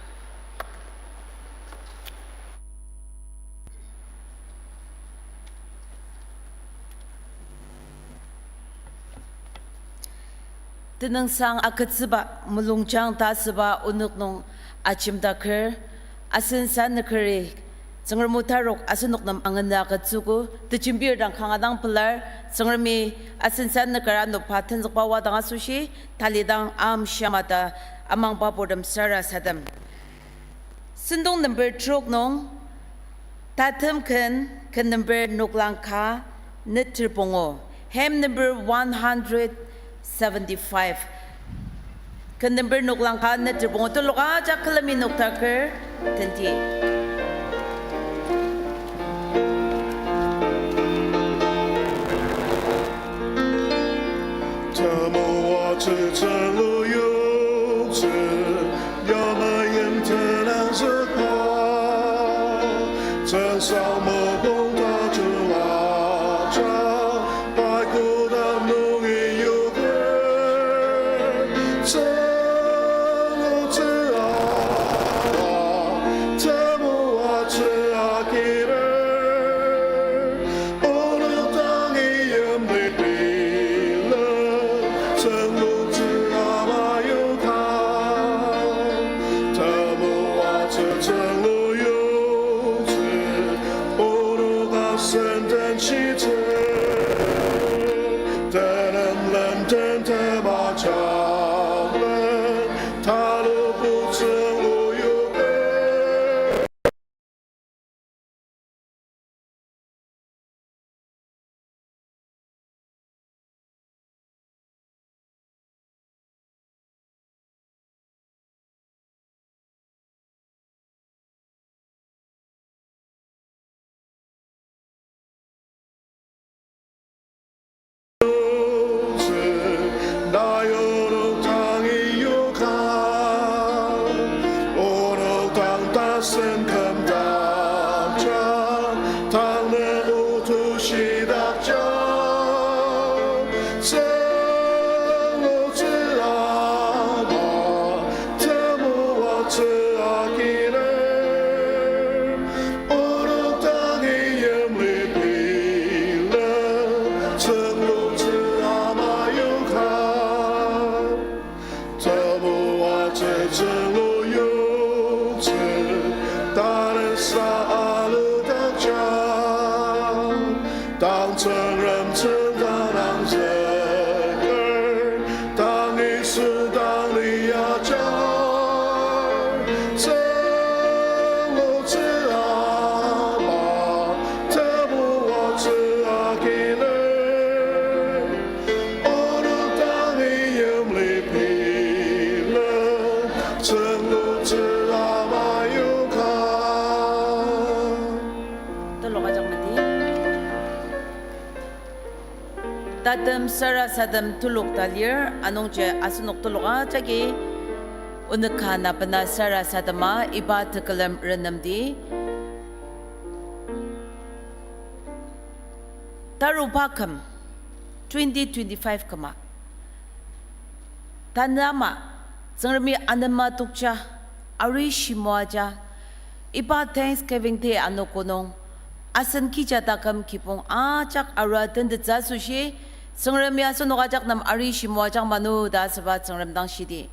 Tenüngsang agütsüba mulungjang ta asüba onok nung ajemdaker, asen sannükeri Tsüngrem otarok asenok nem angana agütsüogo. Tejembir dang kanga dang pelar, Tsüngremi asen sannüker ano pa tenzükba wadang asoshi, talidang amshia mata amangba purtem sarasadem. Sentong number trok nung, tatem ken, ken number noklang ka, neter pungu. Hymn number one hundred seventy-five. Ken number noklang ka, neter pungu. Telok ajak külemi noktaker, twenty-eight. Temoatsü tsülu yoktsü, yamaiem tenangzükba, tensa mopung tajungba. Tsünglutsü ama, temoatsü akiner, onok dangi yimli bilem, tsünglutsü ama yokang. Temoatsü tsünglu yoktsü, onok asen den shitsü, tenem lemten tema janglen, taloku tsünglu yoker. Nai onok dangi yokang, onok dang tasen kümdakjang, tanü otushidakjang. Tsünglutsü ama, temoatsü akiner, onok dangi yimli bilem, tsünglutsü ama yokang. Temoatsü tsünglu yoktsü, tanü sa aludakjang. Tang Tsüngrem tsüngda nangzüker, tang Yisu dang liajar. Tsünglutsü ama, temoatsü akiner, onok dangi yimli bilem, tsünglutsü ama yokang. Telok ajak mati. Tatem sarasadem telok ta lir, anungji asenok telok ajaki onük ka na bena sarasadema iba tekülem renemdi. Taruba küm, twenty twenty-five küma. Tanü ama, Tsüngremi anema tokja, ari shimoaja, iba Thanksgiving Day anogo nung, asen kija taküm kibong ajak arua tentettsü asoshi, Tsüngremi asenok ajak nem ari shimoajang manu ta asüba Tsüngrem dang shidi.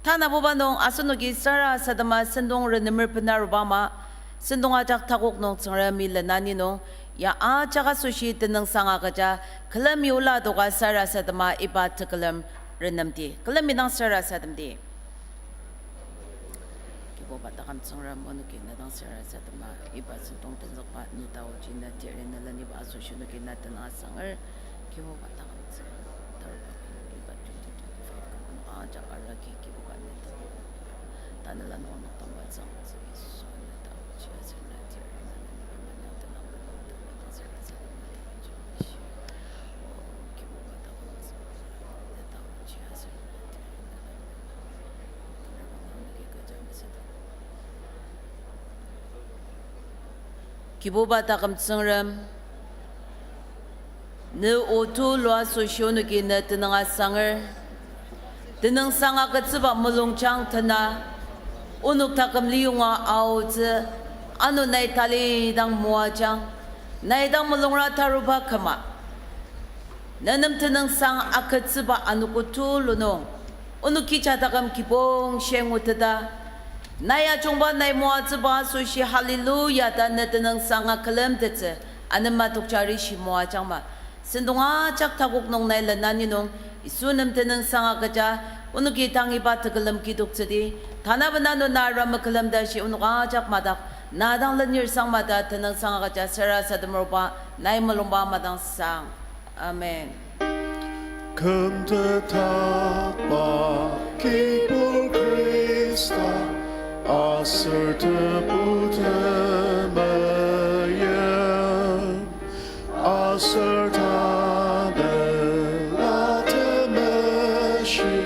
Tanabuba nung asenoki sarasadema sentong renemer bena aruba ama, sentong ajak takok nung Tsüngremi lenani nung, ya ajak asoshi tenüngsang agüja, külemi ola adoka sarasadema iba tekülem renemdi. Külemi dang sarasademdi. Kibuba taküm Tsüngrem, onoki na dang sarasadema iba sentong tenzükba ne taoji na teri na laniba asoshi onoki na tenüngsanger. Kibuba taküm Tsüngrem, taruba küm iba twenty twenty-five küm onok ajak arua ki kibuba ne taoji. Tanela nung onok tangwa tsang tsü Yisu ne taoji aser na teri na laniba manyang tenang na dang sarasadema taoji. O kibuba taküm Tsüngrem, ne taoji aser na teri na laniba Kibuba taküm Tsüngrem, ne otu lua asoshi onoki ne tenüngsanger, tenüngsang agütsüba mulungjang tena, onok taküm liyonga aotsü, ano nai talidang moajang, nai dang mulungra taruba küma. Ne nem tenüngsang agütsüba anogo tulu nung, onoki ja taküm kibong shia nguteta, nai ajungba nai moatsüba asoshi hallelujah ta ne tenüngsanga külemtettsü, anema tokjari shimoajangma. Sentong ajak takok nung nai lenani nung, Yisu nem tenüngsang agüja, onoki tang iba tekülem kitoktsüdi, tanabena nuna ara mekülem tashi onok ajak madak, na dang lenir sang mata tenüngsang agüja sarasadem aruba, nai mulungba madangsang. Amen. Kümtetba kibur Khrista, aser tebu temeim, aser tanela temeshi.